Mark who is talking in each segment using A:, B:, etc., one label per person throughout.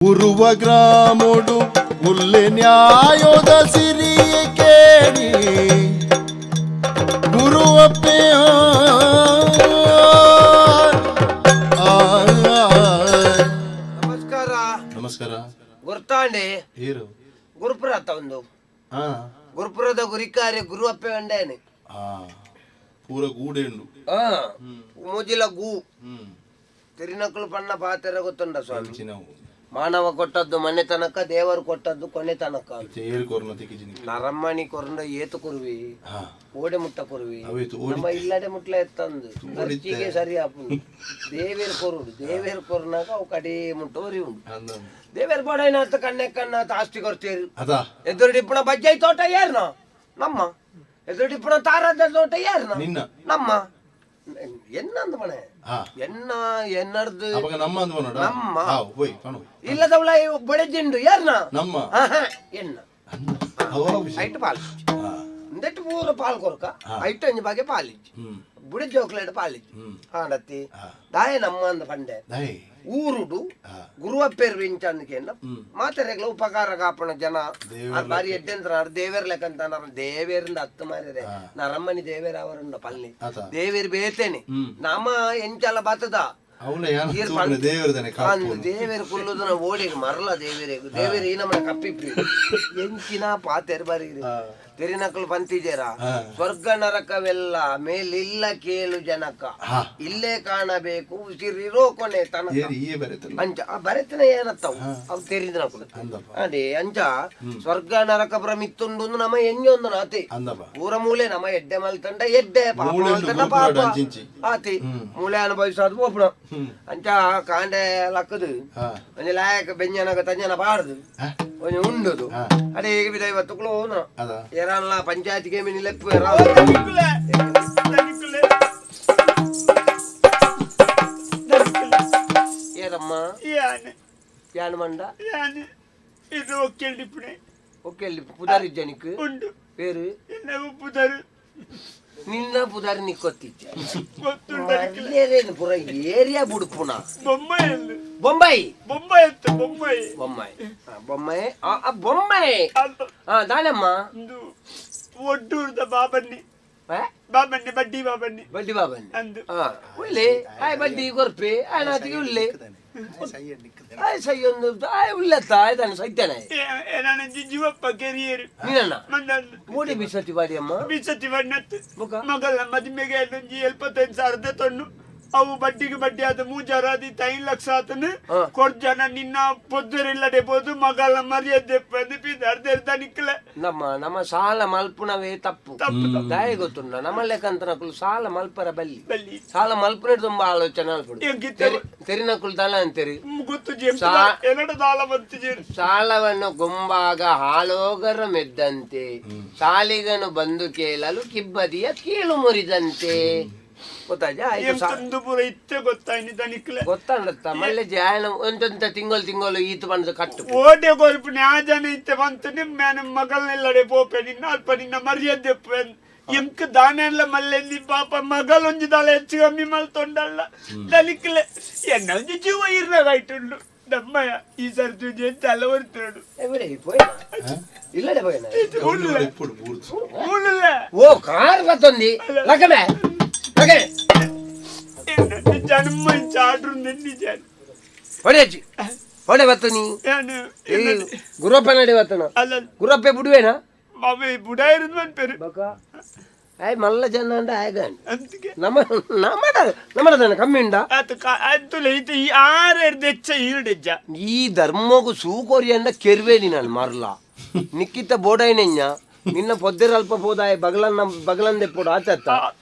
A: ಉರುವ ಗ್ರಾಮೊಡು ಉಲ್ಲೆ ನ್ಯಾಯೋದ ಸಿರಿಯ ಕೇಳಿ ಗುರುವಪ್ಪೆಯ ಆ, ಆ.
B: ನಮಸ್ಕಾರ.
A: ನಮಸ್ಕಾರ.
B: ಗುರ್ತಾಂಡೆ.
A: ಏರು?
B: ಗುರುಪುರ ಆತ ಒಂದು.
A: ಹಾ.
B: ಗುರುಪುರದ ಗುರಿಕಾರ್ಯ ಗುರು ಅಪ್ಪೆ ಅಂಡೇನೆ.
A: ಆ ಪೂರ ಗೂಡೆ ಉಂಡು.
B: ಹಾ, ಮೂಜಿಲ ಗೂ. ತಿರಿನಕುಲು ಪಣ್ಣ ಪಾತೆರ ಗೊತ್ತುಂಡ ಸ್ವಾಮಿ?
A: ಅಂಚಿನವು.
B: ಮಾನವ ಕೊಟ್ಟದ್ದು ಮನೆ ತನಕ, ದೇವರು ಕೊಟ್ಟದ್ದು ಕೊನೆ ತನಕ.
A: ಇತ್ತೆ ಏರು ಕೊರ್ನ ತಿಕ್ಕಿಜಿನಿ?
B: ನರಮ್ಮಣಿ ಕೊರಂಡ ಏತು ಕುರುವಿ? ಓಡೆ ಮುಟ್ಟ ಕುರುವಿ?
A: ಅವೇತು ಓಡಿ.
B: ನಮ್ಮ ಇಲ್ಲಡೆ ಮುಟ್ಲ ಎತ್ತಂದು ಖರ್ಚಿಗೆ ಸರಿ ಆಪುಂಡು. ದೇವೇರು ಕೊರುಡು, ದೇವೇರು ಕೊರ್ನಾಗ ಅವು ಕಡೆ ಮುಟ್ಟ ಒರಿ ಉಂಡು.
A: ಅಂದ.
B: ದೇವೇರು ಬಡೈನಾಥ ಕಣ್ಣೆ ಕಣ್ಣಾತ ಆಸ್ತಿ ಕೊಡ್ತೀರಿ.
A: ಅದಾ.
B: ಎದುರು ಡಿಪ್ಪಣ ಬಜ್ಜೈ ತೋಟ ಏರ್ನ ನಮ್ಮ, ಎದುರು ಡಿಪ್ಪಣ ತಾರದ ತೋಟ ಏರ್ನ?
A: ನಿನ್ನ.
B: ನಮ್ಮ ಎನ್ನಂದ ಮನೆ. ಎನ್ನ ಎನ್ನರ್ದು.
A: ಅವಾಗ ನಮ್ಮ ಅಂದ್ ಬನ್ನೋಡ.
B: ನಮ್ಮ.
A: ಹಾ, ಹೋಯ್ ಕಾಣು.
B: ಇಲ್ಲದವಳ ಬೊಡೆದಿಂಡು ಏರ್ನ?
A: ನಮ್ಮ.
B: ಆಹಾ, ಎನ್ನ.
A: ಅವ ವಿಷಯ.
B: ಐಟ್ ಪಾಲ್ ಇಂದೆಟ್ ಪೂರ ಪಾಲ್ ಕೊರ್ಕ, ಐಟ್ ಅಂಜಿ ಬಗೆ ಪಾಲಿಜ್ಜಿ. ಬುಡಿ ಜೋಕ್ಲೇಟ್ ಪಾಲಿಜ್ಜಿ. ಆಂಡತ್ತಿ ದಾಯ ನಮ್ಮ ಅಂದ ಪಂಡೆ.
A: ದೈ.
B: ಊರುಡು ಗುರುವಪ್ಪೇರು ಇಂಚಂದಕೇನ ಮಾತೆರೆಗ್ಲ ಉಪಕಾರ ಕಾಪಣ ಜನ.
A: ದೇವೆರ್.
B: ಬಾರಿ ಎಡ್ಡೆಂತ್ರ ದೇವೇರ್ ಲೆಕ್ಕಂತ ದೇವೇರಿಂದ ಹತ್ತು ಮಾರಿದೆ ನರಮ್ಮನಿ ದೇವೇರ ಅವರುಂಡ ಪಲ್ನಿ.
A: ಆತ.
B: ದೇವೇರ್ ಬೇತೇನೆ ನಮ್ಮ ಎಂಚಲ ಬತ್ತದ.
A: ಅವನ ಯಾನ ತೂಪಿನ ದೇವರದನೆ ಕಾಪುನು.
B: ದೇವೇರ್ ಕುಲ್ಲುದನ ಓಡಿ ಮರಲ ದೇವೇರೆ, ದೇವೇರ್ ಈ ನಮ್ಮನೆ ಕಪ್ಪಿಪ್ಪಿ ಎಂಚಿನ ಪಾತೆರ್ ಬರೀರಿ. ತೆರಿನಕಲು ಪಂತಿಜೇರ? ಸ್ವರ್ಗ ನರಕವೆಲ್ಲ ಮೇಲಿಲ್ಲ ಕೇಳು ಜನಕ. ಇಲ್ಲೇ ಕಾಣಬೇಕು ಉಸಿರಿರೋ ಕೊನೆ ತನಕ.
A: ಏರಿ ಈಯೆ ಬರೆತಲ್ಲ.
B: ಅಂಚ ಆ ಬರೆತನ ಏನತ್ತವು ಅವು ತೆರಿದಿನಕುಲು.
A: ಅಂದಪ್ಪ.
B: ಅದೇ ಅಂಚ ಸ್ವರ್ಗ ನರಕ ಭ್ರಮಿತ್ತುಂಡು ನಮ್ಮ ಎಂಜೊಂದು ನಾತಿ.
A: ಅಂದಪ್ಪ.
B: ಊರ ಮೂಲೆ ನಮ್ಮ ಎಡ್ಡೆ ಮಲ್ತಂಡ ಎಡ್ಡೆ ಪಾಪ.
A: ಮೂಲೆ ಉಂಡು.
B: ಮಲ್ತಂಡ
A: ಗುರುಪುರಾಡು.
B: ಪಾಪ.
A: ಅಂಚಿಂಚಿ.
B: ಆತಿ ಮೂಲೆ ಅನುಭವಿಸೋದು ಪೋಪುಣ. ಅಂಚ ಕಾಂಡೆ ಲಕ್ಕದು. ಒಂಜಿ ಲಾಯಕ ಬೆಂಜನಗ ತಂಜನ ಪಾಡ್ದು. ಒಂಜಿ ಉಂಡುದು. ಅದೇ ಈಗ ಬಿದ ಇವತ್ತು ಕುಲೋನ.
A: ಅದ.
B: ಏರಲ್ಲ ಪಂಚಾಯತ್ಗೆ ಮಿನಿ ಲೆಪ್ಪು.
C: ದನಿಕುಲೆ, ದನಿಕುಲೆ, ದನಿಕುಲೆ.
B: ಏರಮ್ಮ?
C: ಯಾನೆ.
B: ಯಾನ್ ಮಂಡ?
C: ಯಾನೆ ಇದು ಒಕ್ಕೆಂಡಿಪ್ಪಣೆ.
B: ಓಕೆ, ಅಲ್ಲಿ ಪುದಾರಿ ಜನಿಕ್?
C: ಉಂಡು.
B: ಪೇರು?
C: ಎನ್ನ ಉಪ್ಪುದರು.
B: ನಿನ್ನ ಪುದಾರಿ ನಿಕ್ಕೊತ್ತಿಚ್ಚ?
C: ಗೊತ್ತುಂಡು ದನಿಕುಲೆ.
B: ಮಲ್ಲೇರೇನು ಪುರ ಏರಿಯಾ ಬುಡುಪುನ.
C: ಬೊಮ್ಮಾಯಿ.
B: ಬೊಂಬಾಯಿ.
C: ಬೊಂಬಾಯಿ ಅತ್ತ, ಬೊಂಬಾಯಿ.
B: ಬೊಮ್ಮಾಯಿ, ಆ, ಬೊಮ್ಮಾಯಿ, ಆ, ಆ, ಬೊಮ್ಮಾಯಿ.
C: ಅಲ್ಲ.
B: ಹಾ, ದಾನಮ್ಮ.
C: ಒಂದು ಒಡ್ಡೂರ್ದ ಬಾಬನ್ನಿ.
B: ಆ?
C: ಬಾಬನ್ನಿ, ಬಡ್ಡಿ ಬಾಬನ್ನಿ.
B: ಬಡ್ಡಿ ಬಾಬನ್ನಿ.
C: ಅಂದು.
B: ಹಾ, ಉಳ್ಳಿ ಆಯ್ ಬಡ್ಡಿ ಕೊರ್ಪಿ ಆಯ್ನಾತಿಗೆ ಉಳ್ಳಿ ಆಯ್ ಸೈ ಒಂದು ಆಯ್ ಉಳ್ಳತ್ತ ಆಯ್ತಾನೆ ಸೈತಾನೆ.
C: ನನ್ನ ಜಿಜುವಪ್ಪ ಕೆರಿಯರು.
B: ನೀನಣ್ಣ?
C: ಮಂದನ್ನು.
B: ಮೋಡಿ ಬಿಸತಿ ಬಾಡಿ ಅಮ್ಮ.
C: ಬಿಸತಿ ಬಣ್ಣತ್ತು.
B: ಬೊಕ?
C: ಮಗಳ ಮದುಮೆಗೆ ಒಂಜಿ 75,000 ತೊಣ್ಣು, ಅವು ಬಡ್ಡಿಗೆ ಬಡ್ಡಿ ಆದ ಮೂಜಾರ ಆದಿತ್ತು, 5 ಲಕ್ಷ ಆತನು. ಕೊರ್ಜನ ನಿನ್ನ ಪೊದ್ದರಿಲ್ಲಡೆ ಪೋದು ಮಗಳ ಮರ್ಯಾದೆ ಪಿದಾರ್ದೆರ್ ದನಿಕ್ಲೆ.
B: ನಮ್ಮ ನಮ್ಮ ಸಾಲ ಮಲ್ಪುನವೇ ತಪ್ಪು.
C: ತಪ್ಪು.
B: ದಾಯ ಗೊತ್ತುಂಡ, ನಮ್ಮ ಲೆಕ್ಕಂತನಕುಲು ಸಾಲ ಮಲ್ಪರ ಬಲ್ಲಿ.
C: ಬಲ್ಲಿ.
B: ಸಾಲ ಮಲ್ಪುನ ತುಂಬ ಆಲೋಚನೆ ಅಲ್ಪಡು.
C: ಎಂಕಿತ್ತೆ.
B: ತೆರಿನಕುಲು ದಲ ಅಂತೀರಿ.
C: ಗೊತ್ತು ಜಿ ಎರಡ ದಾಲ ಬಂತು ಜೀರು.
B: ಸಾಲವನ್ನು ಗುಂಬಾಗ ಹಾಲೋಗರ ಮೆದ್ದಂತೆ, ಸಾಲಿಗನು ಬಂದು ಕೇಳಲು ಕಿಬ್ಬದಿಯ ಕೀಳು ಮುರಿದಂತೆ. ಗೊತ್ತಾಯ್ತಾ? ಆಯ್ತು.
C: ಎಂತಂದು ಪೂರ ಇತ್ತೆ ಗೊತ್ತಾಯ್ನಿ ದನಿಕ್ಲೆ.
B: ಗೊತ್ತಾಂಡತ್ತ ಮಲ್ಲೆ ಜಾಯನ ಒಂದೊಂದ ತಿಂಗಳು ತಿಂಗಳು ಈತ ಬಂದು ಕಟ್ಟು.
C: ಓಡೆ ಕೊರ್ಪುನಿ ಆ ಜನ ಇತ್ತೆ ಬಂತು ನಿಮ್ಮ ಮಗಳನ್ನೆಲ್ಲಡೆ ಪೋಪೆ ನಿನ್ನ ಅಲ್ಪ ನಿನ್ನ ಮರ್ಯಾದೆ ಎಂಕ್ ದಾನೆಲ್ಲ ಮಲ್ಲೆಂದಿ ಪಾಪ ಮಗಳೊಂಜಿ ದಾಲ ಹೆಚ್ಚು ಕಮ್ಮಿ ಮಲ್ತೊಂಡಲ್ಲ ದನಿಕ್ಲೆ. ಎನ್ನ ಒಂಜಿ ಜೀವ ಇರ್ನಾಗಾಯ್ತುಂಡು ನಮ್ಮಯ್ಯ ಈ ಸರ್ತಿ ತಲೆ ಹೊರ್ತುಂಡು.
B: ಏ ಬಿಡಿ, ಪೋಯ್ನ ಇಲ್ಲಡೆ ಪೋಯ್ನ.
C: ಉಳ್ಳೆ.
A: ಇಪ್ಪುಡು ಬೂರ್ದು.
C: ಉಳ್ಳೆ.
B: ಓ ಕಾರ್ ಬತ್ತೊಂದಿ ಲಕಮೆ ಲಕಮೆ.
C: ಜನ್ಮ ಚಾಡ್ರು ನಿಜ.
B: ಹೊಡೆಯಚ್ಚಿ ಹೊಡೆ ಬತ್ತನಿ.
C: ನಾನು.
B: ಈ ಗುರಪ್ಪ ನಡೆ ಬತ್ತನ.
C: ಅಲ್ಲ.
B: ಗುರಪ್ಪೆ ಬಿಡುವೇನಾ?
C: ಮಾಮಿ ಬುಡ ಇರುದು ಮನ್ಪೇರು.
B: ಬಕ ಆಯ್ ಮಲ್ಲ ಜನ ಅಂಡ ಆಯಗಾಂಡ್.
C: ಅಂತಿಗೆ.
B: ನಮ್ಮ ನಮ್ಮಡ ನಮ್ಮಡದನ ಕಮ್ಮಿ ಉಂಡ.
C: ಆತ ಅಂತುಲೆ ಇತ್ತೆ ಈ ಆರೆಡ್ದು ಹೆಚ್ಚ ಈರುಡೆಜ್ಜ.
B: ಈ ಧರ್ಮಗು ಸೂಕೋರಿ ಅಂಡ ಕೆರ್ವೇನಿ ನಾನು ಮರ್ಲ ನಿಕ್ಕಿತ್ತ ಬೋಡೈನೆಂಜ ನಿನ್ನ ಪೊದ್ದೆರ ಅಲ್ಪ ಪೋದಾಯ ಬಗಲನ್ನ ಬಗಲಂದೆ ಪೋಡು ಆತತ್ತ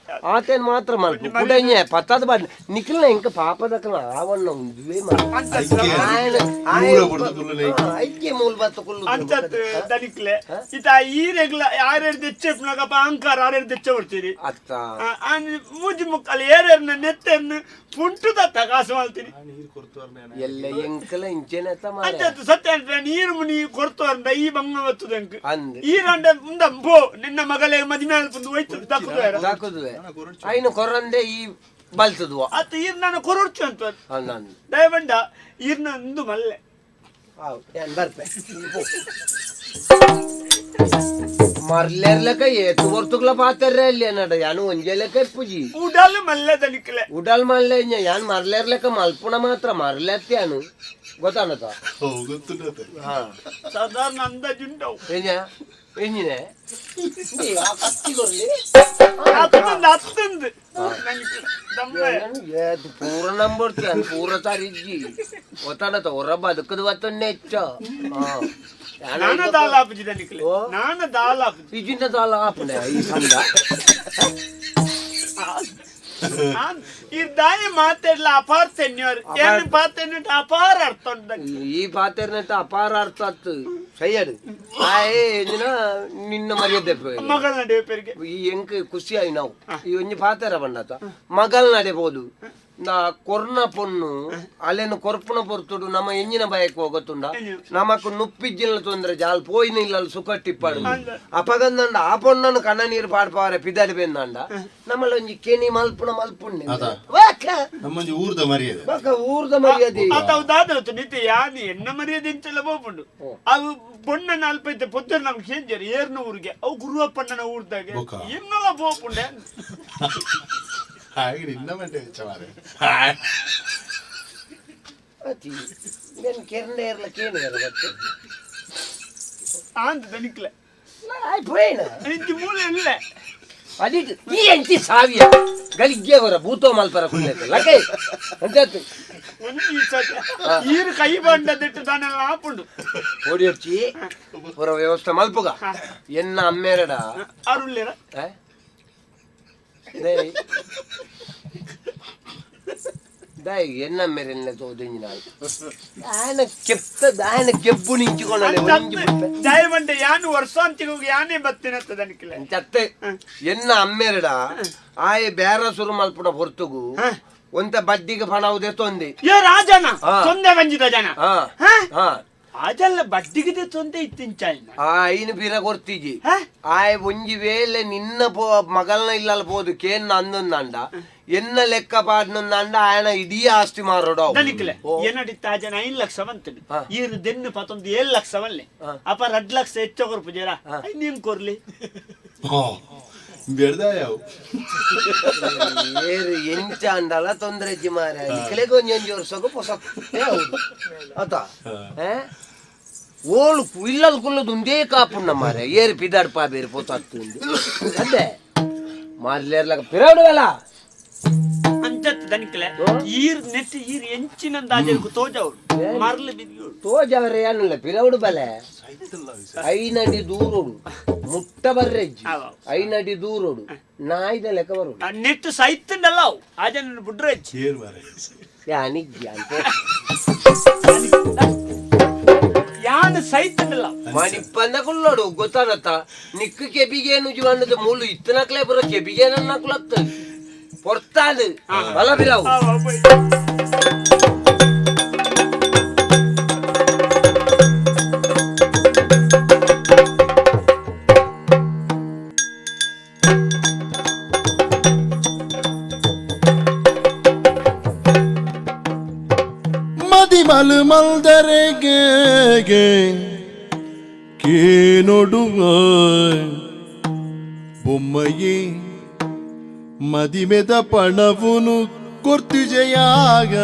B: ಆತೇನ್ ಮಾತ್ರ ಮಲ್ಪ ಕುಡಂಜ ಪತ್ತದ ಬಾಡ್ ನಿಖಿಲ್ನ ಇಂಕ ಪಾಪದಕ್ಕನ ಆವಣ್ಣ ಉಂದುವೆ ಮಾರ್ರೆ.
A: ಮೂಲ ಬುಡ್ದು ಕುಲ್ಲುನೆ.
B: ಐಕ್ಯ ಮೂಲ ಬತ್ತ ಕುಲ್ಲು.
C: ಅಂಚತ್ ದನಿಕ್ಲೆ ಇತ್ತ ಈರೆಗ್ಲ ಆರೆಡ್ದು ಹೆಚ್ಚ ಇಪ್ಪುನಾಗಪ್ಪ ಅಹಂಕಾರ ಆರೆಡ್ದು ಹೆಚ್ಚ ಕೊಡ್ತೀರಿ.
B: ಅತ್ತ.
C: ಮೂಜಿ ಮುಕ್ಕಲ್ ಏರೇರ್ನ ನೆತ್ತೆರ್ನ ಪುಂಟುದತ್ತ ಕಾಸು ಮಾಡ್ತೀನಿ.
B: ಎಲ್ಲ ಎಂಕಲ ಇಂಚೆನತ್ತ ಮಾರ್ರೆ.
C: ಅಂಚತ್ ಸತ್ಯ ಅನ್ಪೆ, ನೀರು ಮುನಿ ಕೊಡ್ತು ಅಂದ ಈ ಬಂಗ ಬತ್ತದಂಕ್.
B: ಅಂದ್.
C: ಈ ರಂಡ ಉಂದ ಬೋ ನಿನ್ನ ಮಗಳೇ ಮದಿಮೆ ಅಲ್ಪುಂದು ಹೋಯ್ತು ದಕ್ಕುದು.
B: ದಾಕುದುವೆ ಐನು ಕೊರಂದೆ ಈ ಬಲ್ತದುವ.
C: ಅತ್ತ ಈರ್ ನಾನು ಕೊರೊಡ್ಚು ಅಂತ.
B: ನಾನು.
C: ದಯವಂಡ ಈರ್ನ ಒಂದು ಮಲ್ಲೆ.
B: ಯಾನ್ ಬರ್ಪೆ ಮರ್ಲೆರ್ಲಕ ಏತು ಹೊರ್ತುಗ್ಲ ಪಾತೆರ್ರೆ ಅಲ್ಲಿ ನಡ ಯಾನು ಒಂಜೆ ಲೆಕ್ಕ ಇಪ್ಪುಜಿ
C: ಉಡಲ್ ಮಲ್ಲೆ ದನಿಕ್ಲೆ
B: ಉಡಲ್ ಮಲ್ಲೆ ಇಂಜ ಯಾನ್ ಮರ್ಲೆರ್ಲೆಕ್ಕ ಮಲ್ಪುಣ ಮಾತ್ರ ಮರ್ಲೆತ್ಯಾನು ಗೊತ್ತಾನತ
A: ಓ ಗೊತ್ತುಂಡತೆ
B: ಹಾ
C: ಸಾಧಾರಣ ಅಂದಾಜುಂಡವು
B: ಎಂಜ ಎಂಜಿನೆ ಆ ಕತ್ತಿ ಕೊರ್ಲಿ
C: ಅತ್ತಂದು ಅತ್ತಂದು ದನಿಕ್ಲೆ ದಮ್ಮ
B: ಏತು ಪೂರ ನಂಬರ್ತಿ ಪೂರ ತಾರಿಜ್ಜಿ ಗೊತ್ತಾನತ ಹೊರ ಬದುಕದು ಬತ್ತೊನ್ನೆ ಹೆಚ್ಚ
C: ನಾನ ದಾಲ ಆಪುಜಿ ದನಿಕ್ಲೆ
B: ಓ.
C: ನಾನ ದಾಲ ಆಪುಜಿ
B: ಇಜಿನ ದಾಲ ಆಪುನೆ ಈ ಸಂದ
C: ಈ ದಾಯ ಮಾತಾಡ್ಲ ಅಪಾರ ತೆನ್ನಿಯವರು ಏನು ಪಾತೆನ್ನಿಟ್ಟು ಅಪಾರ ಅರ್ಥ ಉಂಟು ದನಿಕ್ಲೆ.
B: ಈ ಪಾತೆರ್ನಟ್ಟ ಅಪಾರ ಅರ್ಥ ಆತು ಸೈಯಡು ಆಯೇ ಎಂಜಿನ ನಿನ್ನ ಮರ್ಯಾದೆ
C: ಮಗಳ ನಡುವೆ ಪೆರಿಗೆ
B: ಈ ಎಂಕ್ ಖುಷಿ ಆಯಿ ನಾವು ಈ ಒಂಜಿ ಪಾತೆರ ಬಂಡತ ಮಗಲ್ ನಡೆಬೋದು ನಾ ಕೊರ್ನ ಪೊಣ್ಣು ಅಲ್ಲೇನು ಕೊರ್ಪುನ ಪೊರ್ತುಡು ನಮ್ಮ ಎಂಜಿನ ಬಯಕ್ ಹೋಗತ್ತುಂಡ ನಮಕ್ ನುಪ್ಪಿಜ್ಜಿನ ತೊಂದ್ರೆ ಜಾಲ್ ಪೋಯಿನ ಇಲ್ಲ ಸುಖಟ್ಟಿಪ್ಪಾಡು ಅಪಗಂದಂಡ ಆ ಪೊಣ್ಣನು ಕಣ್ಣ ನೀರು ಪಾಡ್ಪವರೆ ಪಿದಾಡಿ ಬೆಂದಂಡ ನಮ್ಮಲ್ಲಿ ಒಂಜಿ ಕೆಣಿ ಮಲ್ಪುಣ ಮಲ್ಪುಣ್ಣೆ
A: ಅದ.
B: ವಾಕ
A: ನಮ್ಮೊಂಜಿ ಊರ್ದ ಮರ್ಯಾದೆ
B: ಬಾಕ ಊರ್ದ ಮರ್ಯಾದೆ
C: ಆತ ಅವು ದಾದ ನಿತ್ಯ ಯಾನಿ ಎನ್ನ ಮರ್ಯಾದೆ ಇಂಚೆಲ್ಲ ಬೋಪುಂಡು ಅವು ಪೊಣ್ಣ ನಾಲ್ಪೈತೆ ಪೊತ್ತರು ನಮ್ಗೆ ಕೇಂಜರ್ ಏರ್ನ ಊರಿಗೆ ಅವು ಗುರುವಪ್ಪಣ್ಣನ ಊರ್ದಾಗೆ
A: ಬೊಕ.
C: ಎನ್ನಲ ಬೋಪುಂಡೆ
A: ಹಾಗೆ ನಿನ್ನ ಮಂಡೆ ಹೆಚ್ಚ ಮಾರ್ರೆ.
B: ಅತಿ నేను ಕೆರ್ನೆ ಇರ್ಲ ಕೇಳಿ ಗೊತ್ತು
C: ಆಂತ ದನಿಕ್ಲೆ
B: ಆಯ್ತು
C: ಇಂಚಿ ಮೂಲೆ ಇಲ್ಲ
B: ಅದಿಟ್ಟು ಈ ಎಂಚಿ ಸಾವಿಯ ಗಲಿಗ್ಗೆ ಅವರ ಭೂತೋ ಮಲ್ಪರ ಕುಳ್ಳೆತ್ತು ಲಕೈ ಅಂತಾತು
C: ಒಂಜಿ ಸತಿ ಈರು ಕೈ ಬಂಡದಿಟ್ಟು ತಾನೆಲ್ಲ ಆಪುಂಡು
B: ಓಡಿ ಹೊಡ್ಚಿ ಪೂರ ವ್ಯವಸ್ಥೆ ಮಲ್ಪುಗ ಎನ್ನ ಅಮ್ಮೇರಡ
C: ಅರುಳ್ಳಿರ
B: ಆ? ದೈ ದೈ ಎನ್ನ ಅಮ್ಮೇರೆಲ್ಲ ತೋದಿಂಜಿನ ఆయన ಕೆಪ್ತ ఆయన ಕೆಬ್ಬು ನಿಂಚಿಕೊಂಡಲೆ ಒಂಜಿ ಬುಡ್ಪೆ.
C: ಜಯವಂಡೆ ಯಾನು ವರ್ಷಾಂತಿಗೆ ಹೋಗಿ ಯಾನೇ ಬತ್ತಿನತ್ತ ದನಿಕ್ಲೆ
B: ಅಂಚತ್ತೆ ಎನ್ನ ಅಮ್ಮೇರಡ ಆಯೆ ಬೇರ ಸುರು ಮಲ್ಪುನ ಹೊರ್ತುಗು ಒಂತ ಬಡ್ಡಿಗೆ ಪಣವುದೇ ತೊಂದೆ
C: ಏ ರಾಜನ
B: ಹಾ.
C: ತೊಂದೆ ಬಂಜಿದ ಜನ
B: ಹಾ
C: ಹಾ?
B: ಹಾ
C: ಆಜಲ್ಲ ಬಡ್ಡಿಗಿದೆ ತೊಂದೆ ಇತ್ತಿಂಚಾಯಿನ
B: ಆ ಐನು ಬೀರ ಕೊರ್ತಿಜಿ
C: ಹಾ?
B: ಆಯ್ ಒಂಜಿ ವೇಳೆ ನಿನ್ನ ಪೋ ಮಗಲ್ನ ಇಲ್ಲಲ್ ಪೋದು ಕೇನ್ನ ಅಂದೊಂದಂಡ ಎನ್ನ ಲೆಕ್ಕ ಪಾಡ್ನೊಂದಂಡ ಆಯನ ಇಡೀ ಆಸ್ತಿ ಮಾರೋಡು ಅವು.
C: ದನಿಕ್ಲೆ
B: ಓ.
C: ಏನಡಿತ್ತ ಆಜನ 5 ಲಕ್ಷ ಬಂತನು
B: ಹಾ.
C: ಈರು ದೆನ್ನು ಪತ್ತೊಂದು 7 ಲಕ್ಷ ವಲ್ಲೆ
B: ಹಾ.
C: ಅಪ 2 ಲಕ್ಷ ಹೆಚ್ಚ ಕೊರ್ಪು ಜರ ನೀನ್ ಕೊರ್ಲಿ
A: ಹೋ ಬೆಳ್ದಾಯವು
B: ಏರು ಎಂಚ ಅಂಡಲ ತೊಂದರೆ ಇಜ್ಜಿ ಮಾರ್ರೆ. ನಿಕ್ಲೆಗ್ ಒಂಜೊಂಜಿ ವರ್ಷಗು ಪೊಸತ್ತೆ ಹೌದು ಅತ ಏ? ಓಲು ಇಲ್ಲಲ್ ಕುಲ್ಲದು ಒಂದೇ ಕಾಪುಣ್ಣ ಮಾರೆ ಏರು ಪಿದಾಡ್ ಪಾಬೇರು ಪೊಸತ್ತು ಉಂದು ಅದೇ ಮಾರ್ಲೇರ್ಲಕ ಪಿರವಡುವಲ್ಲ
C: ಅಂಚತ್ ದನಿಕ್ಲೆ ಈರ್ ನೆಟ್ ಈರ್ ಎಂಚಿನಂದ ಆಜರ್ಕು ತೋಜವ್ರು ಮರ್ಲು ಬಿದ್ಯೋಳು
B: ತೋಜವರೆ ಅನ್ನಲ್ಲ ಪಿರವಡು ಬಲೆ ಐನಡಿ ದೂರೋಡು ಮುಟ್ಟ ಬರ್ರೆಜ್ಜಿ
C: ಅವ.
B: ಐನಡಿ ದೂರೋಡು ನಾಯಿದ ಲೆಕ್ಕ ಬರೋಡು
C: ನೆಟ್ ಸೈತಂಡಲ್ಲ ಅವು ಆಜನ ಬುಡ್ರೆಜ್ಜಿ
A: ಏನ್ ಮಾರ್ರೆ
B: ಯಾನಿಜ್ಜಿ ಅಂತ
C: ಯಾನ್ ಸೈತಂಡಲ್ಲ
B: ಮಣಿಪ್ಪಂದ ಕುಲ್ಲೋಡು ಗೊತ್ತಾನತ್ತ ನಿಕ್ಕು ಕೆಬಿಗೇನು ಜೀವನದ ಮೂಲು ಇತ್ತನಕ್ಲೆ ಬರೋ ಕೆಬಿಗೇನನ್ನ ಕುಲತ್ತ ಪೊರ್ತಾದು ಬಲ ಬಿರಾವು
A: ಮದಿಮಲು ಮಲ್ದರೆಗೆ ಕೇನೊಡುವ ಬೊಮ್ಮಯಿ ಮದಿಮೆದ ಪಣವುನು ಕೊರ್ತಿಜೆಯಾಗ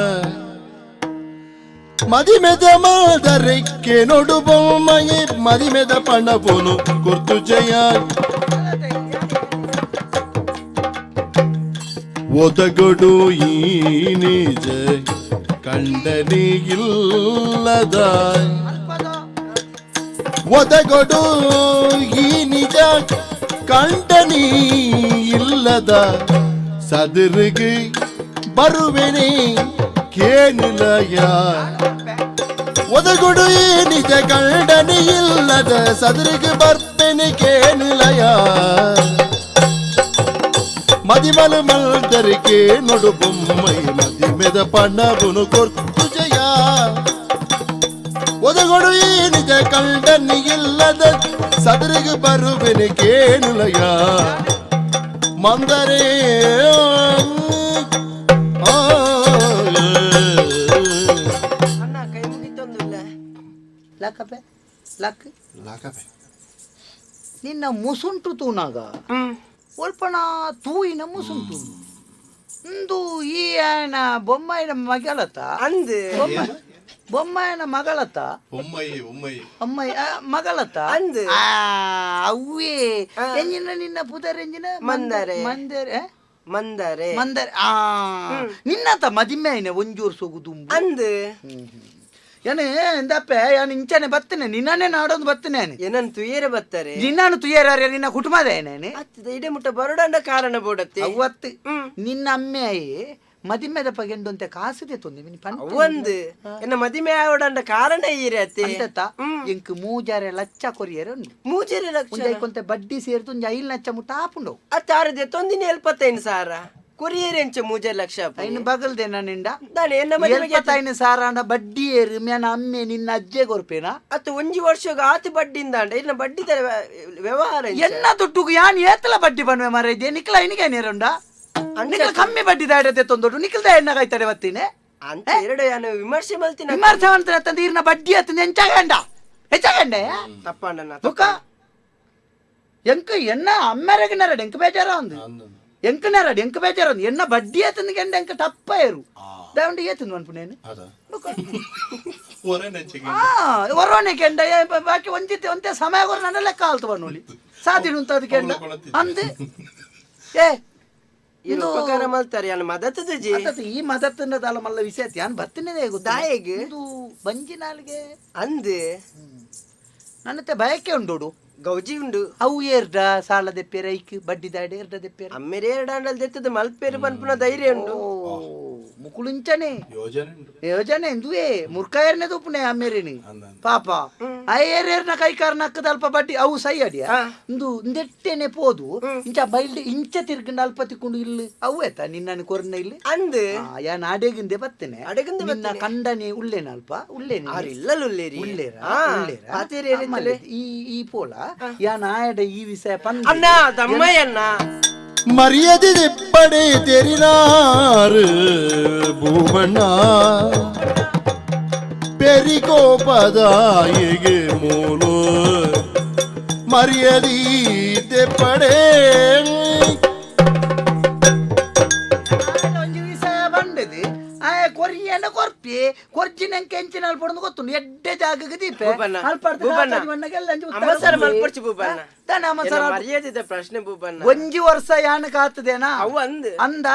A: ಮದಿಮೆದ ಮಲ್ದರೆ ಕೇನೊಡು ಬೊಮ್ಮಯಿ ಮದಿಮೆದ ಪಣವುನು ಕೊರ್ತುಜೆಯ ಒದಗೊಡು ಈ ನಿಜ ಕಂಡನಿ ಇಲ್ಲದ ಒದಗೊಡು ಈ ನಿಜ ಕಂಡನಿ ಇಲ್ಲದ ಸದರಿಗೆ ಬರುವೆನೆ ಕೇನಿಲಯ ಒದಗೊಡು ಈ ನಿಜ ಕಂಡನಿ ಇಲ್ಲದ ಸದರಿಗೆ ಬರ್ಪೆನೆ ಕೇನಿಲಯ ಮದಿಮಲು ಮಲ್ದರಿಕೆ ನೊಡು ಬೊಮ್ಮೈ ಮದಿಮೆದ ಪಣವುನು ಕೊರ್ತು ಜಯ ಒದಗೊಡು ಈ ನಿಜ ಕಂಡನಿ ಇಲ್ಲದ ಸದರಿಗೆ ಬರುವೆನೆ ಕೇನುಲಯ ಮಂದರೇ ಆ.
B: ಅಣ್ಣ ಕೈ ಮುಗಿತೊಂದಿಲ್ಲ
D: ಲಕ್ಕಪೆ ಲಕ್.
A: ಲಾಕಪೆ.
D: ನಿನ್ನ ಮುಸುಂಟು ತೂನಾಗ ಒಲ್ಪಣ ತೂಯಿನ ಮುಸುಂಟು ಇಂದು ಈ ಆಯನ ಬೊಮ್ಮಾಯಿನ ಮಗಳತ.
B: ಅಂದ್.
D: ಬೊಮ್ಮಾಯನ ಮಗಳತ.
A: ಬೊಮ್ಮಯಿ ಬೊಮ್ಮಯಿ.
D: ಅಮ್ಮ ಮಗಳತ.
B: ಅಂದ್.
D: ಆ, ಅವ್ವೇ ಎಂಜಿನ ನಿನ್ನ ಪುದರ್ ಎಂಜಿನ?
B: ಮಂದರೆ.
D: ಮಂದರೆ.
B: ಮಂದರೆ.
D: ಮಂದರೆ. ಆ, ನಿನ್ನತ ಮದಿಮೆ ಆಯ್ನೆ ಒಂಜೂರು ಸೊಗುದುಂಬು.
B: ಅಂದ್.
D: ಏನೇ ಎಂದಪ್ಪೆ, ಯಾನ್ ಇಂಚನೆ ಬತ್ತನೆ, ನಿನ್ನನೆ ನಾಡೊಂದು ಬತ್ತನೆ.
B: ಏನನ್ ತುಯೇರೆ ಬತ್ತಾರೆ?
D: ನಿನ್ನನ್ನು ತುಯೇರ ನಿನ್ನ ಕುಟುಂಬದ ಏನೇನೆ.
B: ಅತ್ತದ ಇಡೆ ಮುಟ್ಟ ಬರೋಡಂಡ ಕಾರಣ ಬೋಡತ್ತೆ.
D: ಅವತ್ತು ನಿನ್ನ ಅಮ್ಮೆಯೇ ಮದಿಮೆದ ಪಗೆಂಡೊಂತೆ ಕಾಸುದೆ ತೊಂದೆ ಮಿನಿ ಪಂತೆ.
B: ಒಂದು ಎನ್ನ ಮದಿಮೆ ಆವಡಂಡ ಕಾರಣ ಈರೆ ಅತ್ತೆ.
D: ಅಂತತ ಎಂಕ್ 3.5 ಲಕ್ಷ ಕೊರಿಯರೆ ಉಂಡು.
B: 3.5 ಲಕ್ಷ.
D: ಒಂಜಿ ಐಕೊಂತೆ ಬಡ್ಡಿ ಸೇರ್ದು ಒಂಜಿ 5 ಲಕ್ಷ ಮುಟ್ಟ ಆಪುಂಡು.
B: ಅತ್ತಾರದೆ ತೊಂದಿನ 75,000 ಕೊರಿಯರೆ ಎಂಚ 3.5 ಲಕ್ಷ ಆಪುಂಡು?
D: ಐನು ಬಗಲ್ದೆ ನಿಂಡ.
B: ದಾನೆ ಎನ್ನ ಮದಿಮೆಗೆ?
D: 75,000 ಅಂಡ ಬಡ್ಡಿ ಏರು ಮೇನ ಅಮ್ಮೆ ನಿನ್ನ ಅಜ್ಜೆ ಕೊರ್ಪೇನಾ?
B: ಅತ್ತ ಒಂಜಿ ವರ್ಷಗ್ ಆತಿ ಬಡ್ಡಿಂದ ಅಂಡ ಇನ್ನ ಬಡ್ಡಿ ವ್ಯವಹಾರ ಎಂಚ?
D: ಎನ್ನ ದುಡ್ಡುಗು ಯಾನ್ ಏತಲ ಬಡ್ಡಿ ಬನ್ವೆ ಮರ ಇದೆ ನಿಕ್ಲ ಐನಿಗೆ ನೇರುಂಡ. ನಿಕ್ಲ ಕಮ್ಮಿ ಬಡ್ಡಿ ದಾಡತೆ ತೊಂದೊಡು ನಿಕ್ಲದ ಎಣ್ಣ ಕಾಯ್ತಾರೆ ಬತ್ತೀನಿ.
B: ಅಂತ ಎರಡು ಯಾನು ವಿಮರ್ಶೆ ಮಲ್ತಿನ.
D: ವಿಮರ್ಶೆ ಮಾಡ್ತಾರೆ ತಂದೆ ಇರ್ನ ಬಡ್ಡಿ ಆತಂದೆ ಎಂಚಾಗಂಡ ಹೆಚ್ಚಾಗಂಡೆ.
B: ತಪ್ಪಂಡನ.
D: ಬುಕ್ಕ ಎಂಕ್ ಎನ್ನ ಅಮ್ಮೆರೆಗ್ ನೆರಡು ಎಂಕ್ ಬೇಜಾರ ಒಂದು ಎಂಕ್ ನೆರಡು ಎಂಕ್ ಬೇಜಾರ ಒಂದು ಎನ್ನ ಬಡ್ಡಿ ಆತಂದು ಕೆಂಡ ಎಂಕ್ ಟಪ್ಪ ಏರು ದಾವಂಡ ಏತಂದು ಅನ್ಪುನೇನು.
A: ಅದ ಒರೆ ನೆಂಚಿಗೆ.
D: ಆ ಒರೋನೆ ಕೆಂಡ ಬಾಕಿ ಒಂಜಿತ್ತೆ ಒಂತೆ ಸಮಯ ಕೊರ ನನ್ನ ಲೆಕ್ಕ ಆಲ್ತು ಬನ್ನೋಲಿ ಸಾದಿಡು ಉಂಟು ಅದು ಕೆಂಡ ಅಂದ್ ಏ.
B: ಇದು ಉಪಕಾರ ಮಲ್ತಾರೆ ಯಾನು ಮದತದ ಜಿ.
D: ಅತ್ತತ್ತು ಈ ಮದತ್ತನ್ನ ದಾಲ ಮಲ್ಲ ವಿಷಯ ಯಾನ್ ಬತ್ತಿನದೇ ಗೊತ್ತ.
B: ದಾಯೆಗ್?
D: ಇದು ಬಂಜಿ ನಾಲ್ಗೆ.
B: ಅಂದ್.
D: ನನ್ನತ್ತೆ ಬಯಕೆ ಉಂಡೋಡು.
B: ಗೌಜಿ ಉಂಡು.
D: ಅವು ಏರ್ಡ ಸಾಲ ದೆಪ್ಪೇರ ಐಕ್ ಬಡ್ಡಿ ದಾಡೆ ಏರ್ಡ ದೆಪ್ಪೇರ?
B: ಅಮ್ಮೆರೆ ಎರಡಾಂಡಲ್ ದೆತ್ತದ ಮಲ್ಪೇರು ಪನ್ಪುನ ಧೈರ್ಯ ಉಂಡು.
D: ಓ ಮುಕುಳುಂಚನೆ.
A: ಯೋಜನೆ ಉಂಡು.
D: ಯೋಜನೆ ಇಂದುವೇ ಮುರ್ಕಾಯರ್ನೆ ತೂಪುನೆ ಅಮ್ಮೇರಿನಿ.
A: ಅಂದ.
D: ಪಾಪ ಅಯ್ಯೇರ್ನ ಕೈಕಾರ್ ನಕ್ಕದ ಅಲ್ಪ ಬಡ್ಡಿ ಅವು ಸೈ ಅಡಿಯ ಇಂದು ಇಂದೆಟ್ಟೆನೆ ಪೋದು ಇಂಚ ಬೈಲ್ಡ್ ಇಂಚ ತಿರ್ಗಂಡ ಅಲ್ಪ ತಿಕ್ಕೊಂಡು ಇಲ್ಲಿ ಅವು ಏತ ನಿನ್ನನ್ನು ಕೊರ್ನ ಇಲ್ಲಿ.
B: ಅಂದ್.
D: ಆ, ಯಾನ್ ಅಡೆಗಿಂದೆ ಬತ್ತೇನೆ.
B: ಅಡೆಗಿಂದೆ.
D: ನಿನ್ನ ಕಂಡನೆ ಉಲ್ಲೇನ ಅಲ್ಪ ಉಲ್ಲೇನೆ?
B: ಆರು ಇಲ್ಲಲುಲ್ಲೇರಿ.
D: ಉಲ್ಲೇರ?
B: ಆ,
D: ಉಲ್ಲೇರ?
B: ಪಾತೇರಿ ಏರಿತ್ತಲೆ.
D: ಅಮ್ಮಲೆ, ಈ ಈ ಪೋಲ ಯಾನ್ ಆಯಡ ಈ ವಿಷಯ ಪಂದ್.
B: ಅಣ್ಣ ತಮ್ಮಯ್ಯಣ್ಣ.
A: ಮರ್ಯಾದೆ ಪಡೆ ತೆರಿನಾರು ಭೂಮಣ್ಣ ಪೆರಿಕೋಪದಾಯಿಗೆ ಮೂಲು ಮರ್ಯಾದೆ ಪಡೆ.
D: ಒಂಜಿ ವಿಷಯ ಬಂಡದು ಆಯ ಕೊರಿಯನ ಕೊರ್ಪಿ ಕೊರ್ಜಿನ ಕೆಂಚಿನ ಅಲ್ಪ ಗೊತ್ತುಂಡು ಎಡ್ಡೆ ಜಾಗಕ್ಕೆ ದೀಪೆ.
B: ಬೂಬಣ್ಣ,
D: ಅಲ್ಪ
B: ಬೂಬಣ್ಣ. ಅಮಸರ ಮಲ್ಪೊಡ್ಚಿ ಬೂಬಣ್ಣ.
D: ಅಮಸರ.
B: ಎನ್ನ ಮರ್ಯಾದೆದ ಪ್ರಶ್ನೆ ಬೂಬಣ್ಣ.
D: ಒಂಜಿ ವರ್ಷ ಯಾನ್ ಕಾತದೇನಾ?
B: ಅವು ಅಂದ್.
D: ಅಂದ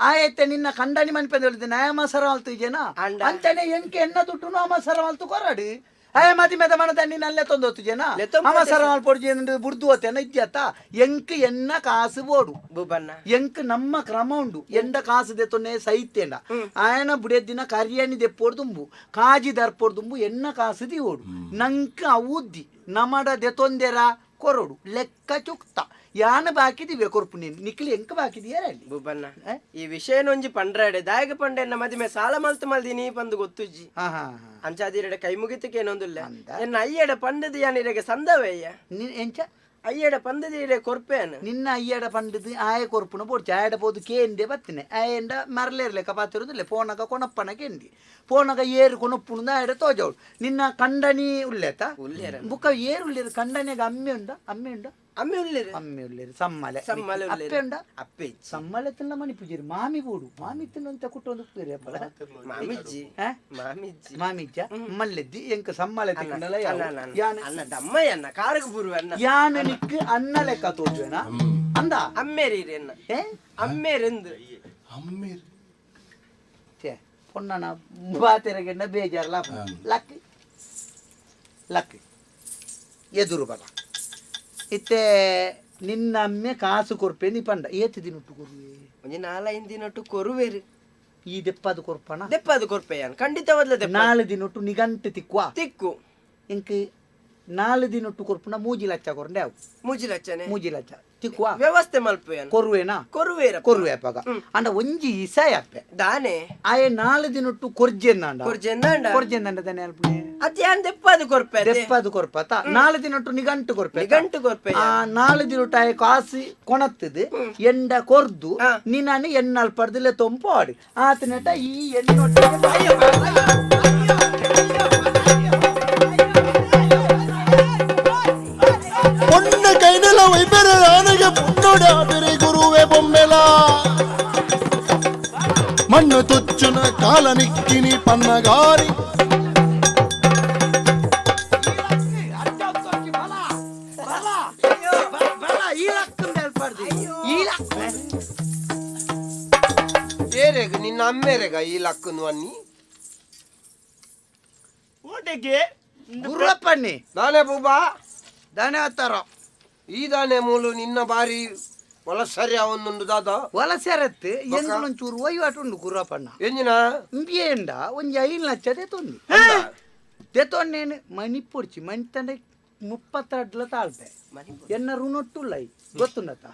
D: ಆಯತ್ತೆ ನಿನ್ನ ಕಂಡನಿ ಮನ್ಪೆಂದು ಹೇಳಿದೆ ನಯ ಮಸರ ಅಲ್ತು ಇಜೇನಾ?
B: ಅಂಡ.
D: ಅಂಚನೆ ಎಂಕೆ ಎನ್ನ ದುಡ್ಡುನು ಅಮಸರ ಅಲ್ತು ಕೊರಡು ಆಯ ಮದಿ ಮೆದ ಮನದ ನೀನ್ ಅಲ್ಲೇ ತೊಂದೊತ್ತು ಜನ.
B: ಲೆತ್ತೊಂದು.
D: ಅಮಸರ ಮಲ್ಪೊಡ್ಜಿ ಬುಡ್ದು ಹೋತೇನ ಇದ್ಯತ್ತ ಎಂಕ್ ಎನ್ನ ಕಾಸು ಬೋಡು.
B: ಬೂಬಣ್ಣ.
D: ಎಂಕ್ ನಮ್ಮ ಕ್ರಮ ಉಂಡು ಎಂಡ ಕಾಸು ದೆತ್ತೊನ್ನೆ ಸೈತ್ಯಂಡ ಆಯನ ಬುಡೆದಿನ ಕರಿಯಣಿ ದೆಪ್ಪೋಡು ದುಂಬು ಕಾಜಿ ದರ್ಪೋಡು ದುಂಬು ಎನ್ನ ಕಾಸು ದಿವೋಡು ನಂಕ್ ಅವೂದ್ದಿ ನಮಡ ದೆತೊಂದೆರ ಕೊರಡು ಲೆಕ್ಕ ಚುಕ್ತ ಯಾನ ಬಾಕಿದಿವೆ ಕೊರ್ಪು ನೀನು ನಿಕ್ಲಿ ಎಂಕ್ ಬಾಕಿದಿಯಾರ ಅಲ್ಲಿ.
B: ಬೂಬಣ್ಣ.
D: ಏ?
B: ಈ ವಿಷಯನೊಂಜಿ ಪಂಡ್ರಾಡೆ ದಾಯಗ ಪಂಡ ಎನ್ನ ಮದಿಮೆ ಸಾಲ ಮಲ್ತು ಮಲ್ದಿನಿ ಪಂದು ಗೊತ್ತುಜ್ಜಿ.
D: ಹಾ ಹಾ ಹಾ.
B: ಅಂಚಾದಿರಡೆ ಕೈ ಮುಗಿತಕ್ಕೆ ಏನೊಂದುಲ್ಲ ಎನ್ನ ಅಯ್ಯಡ ಪಂಡದ ಯಾನಿರಗೆ ಸಂದವಯ್ಯ.
D: ಎಂಚ?
B: ಅಯ್ಯಡ ಪಂದದ ಇರೆ ಕೊರ್ಪೇನು.
D: ನಿನ್ನ ಅಯ್ಯಡ ಪಂಡದು ಆಯ ಕೊರ್ಪುನ ಬೋಡ್ಚಿ ಆಯಡ ಪೋದು ಕೇಂದೆ ಬತ್ತಿನೆ ಆಯಂಡ ಮರಲೇರ್ಲೆ ಕಪಾತಿರುದಿಲ್ಲ ಪೋನಗ ಕೊನಪ್ಪನ ಕೇಂದಿ ಪೋನಗ ಏರು ಕೊನಪ್ಪುನ ಆಯಡ ತೋಜವಳು ನಿನ್ನ ಕಂಡನಿ ಉಲ್ಲೇತ.
B: ಉಲ್ಲೇರ.
D: ಬುಕ್ಕ ಏರು ಉಲ್ಲೇರು ಕಂಡನಿಗೆ ಅಮ್ಮೆ ಉಂಡ ಅಮ್ಮೆ ಉಂಡ?
B: ಅಮ್ಮೆ ಉಲ್ಲೇರು.
D: ಅಮ್ಮೆ ಉಲ್ಲೇರು ಸಮ್ಮಲೆ.
B: ಸಮ್ಮಲೆ ಉಲ್ಲೇರು.
D: ಅಪ್ಪೆ ಉಂಡ?
B: ಅಪ್ಪೆ ಇಜ್ಜಿ.
D: ಸಮ್ಮಲೆ ತಿನ್ನ ಮಣಿ ಪೂಜಾರಿ ಮಾಮಿ ಬೋಡು ಮಾಮಿ ತಿನ್ನುವಂತ ಕುಟ್ಟೊಂದು ಉಪ್ಪೇರಿ ಅಪ್ಪಲ.
B: ಮಾಮಿಜ್ಜಿ.
D: ಆ?
B: ಮಾಮಿಜ್ಜಿ.
D: ಮಾಮಿಜ್ಜ ಮಲ್ಲೆದ್ದಿ ಎಂಕ ಸಮ್ಮಲೆ ತಿಕ್ಕಂಡಲ
B: ಅಣ್ಣ,
D: ಯಾವ
B: ಅಣ್ಣ, ಅಣ್ಣ.
D: ಯಾನ
B: ಅಣ್ಣ ದಮ್ಮಯ್ಯ ಅಣ್ಣ ಕಾರಗ ಬುರುವ ಅಣ್ಣ.
D: ಯಾನ ನಿಕ್ ಅನ್ನ ಲೆಕ್ಕ ತೋಜುವೆನಾ ಅಂದ?
B: ಅಮ್ಮೇರಿ ಎನ್ನ.
D: ಏ.
B: ಅಮ್ಮೇರೆಂದು.
A: ಅಮ್ಮೇರ್.
D: ಛೇ ಪೊನ್ನನ ಬಾತೆರಗೆಂಡ ಬೇಜಾರ್ಲ ಲಕ್ ಲಕ್ ಎದುರು ಬಲ ಇತ್ತೆ ನಿನ್ನ ಅಮ್ಮೆ ಕಾಸು ಕೊರ್ಪೆ ನೀ ಪಂಡ ಏತು ದಿನ ಉಟ್ಟು ಕೊರುವೆ?
B: ಒಂಜಿ ನಾಲೈದು ದಿನಟ್ಟು ಕೊರುವೇರು.
D: ಈ ದೆಪ್ಪದು ಕೊರ್ಪಣ.
B: ದೆಪ್ಪದು ಕೊರ್ಪೆಯಾನ್ ಖಂಡಿತವಾದ್ಲ ದೆಪ್ಪ.
D: ನಾಲು ದಿನೊಟ್ಟು ನಿಗಂಟು ತಿಕ್ವಾ?
B: ತಿಕ್ಕು.
D: ಇಂಕ್ ನಾಲು ದಿನೊಟ್ಟು ಕೊರ್ಪುನ 3 ಲಕ್ಷ ಕೊರಂಡೆ ಅವು.
B: 3 ಲಕ್ಷನೆ.
D: 3 ಲಕ್ಷ ತಿಕ್ವಾ?
B: ವ್ಯವಸ್ಥೆ ಮಲ್ಪುಯಾನ್.
D: ಕೊರುವೆನಾ?
B: ಕೊರುವೇರ.
D: ಕೊರುವೆ ಅಪ್ಪಗ ಅಂಡ ಒಂಜಿ ಇಸಾಯ ಅಪ್ಪೆ.
B: ದಾನೆ?
D: ಆಯೆ ನಾಲು ದಿನೊಟ್ಟು ಕೊರ್ಜೆನ್ನಾಂಡ.
B: ಕೊರ್ಜೆಂದಾಂಡ.
D: ಕೊರ್ಜೆಂದಂಡ ತಾನೆ ಅಲ್ಪುನೆ.
B: ಅದ್ಯಾನ್ ದೆಪ್ಪದು ಕೊರ್ಪೆ ಅದೇ.
D: ದೆಪ್ಪದು ಕೊರ್ಪತ ನಾಲು ದಿನೊಟ್ಟು ನಿಗಂಟು ಕೊರ್ಪೆ.
B: ನಿಗಂಟು ಕೊರ್ಪೆ.
D: ಆ ನಾಲು ದಿನೊಟ್ಟು ಆಯೆ ಕಾಸಿ ಕೊಣತ್ತದು ಎಂಡ ಕೊರ್ದು ನಿನ್ನನ್ನು ಎಣ್ಣಲ್ ಪಡ್ದಿಲ್ಲ ತೊಂಪು ಆಡು ಆತನಟ ಈ ಎಣ್ಣೊಟ್ಟಿಗೆ.
B: ಅಯ್ಯೋ, ಅಯ್ಯೋ, ಅಯ್ಯೋ, ಅಯ್ಯೋ, ಅಯ್ಯೋ.
A: ನಿಕ್ಕಿನಿ ಪನ್ನಗಾರಿ
B: ಏರೆಗ್ ನಿನ್ನ ಅಮ್ಮೇರೆಗ ಈ ಲಕ್ಕನು ಅನ್ನಿ
C: ಓಟೆಗೆ
D: ಗುರ್ರಪ್ಪಣ್ಣಿ
B: ದಾನೆ ಬೂಬಾ
D: ದಾನೆ ಹತ್ತಾರ
B: ಈ ದಾನೆ ಮೂಲು ನಿನ್ನ ಬಾರಿ ಒಲಸರಿ ಅವನೊಂದು ದಾದ
D: ವಲಸೆರತ್ತು ಎಂಗುಲೊಂಚೂರು ವಹಿವಾಟು ಉಂಡು ಗುರ್ರಪ್ಪಣ್ಣ
B: ಎಂಜಿನ
D: ಇಂಬಿಯೇಂಡ ಒಂಜಿ ಐದು ಲಕ್ಷ ದೇತೊಂದು ದೇತೊನ್ನೇನು ಮಣಿ ಪೊಡ್ಚಿ ಮಣಿ ತಂಡ ಮುಪ್ಪತ್ತೆರಡ್ಲ ತಾಳ್ಪೆ ಎನ್ನ ಋಣೊಟ್ಟುಲ್ಲ ಗೊತ್ತುಂಡತ್ತ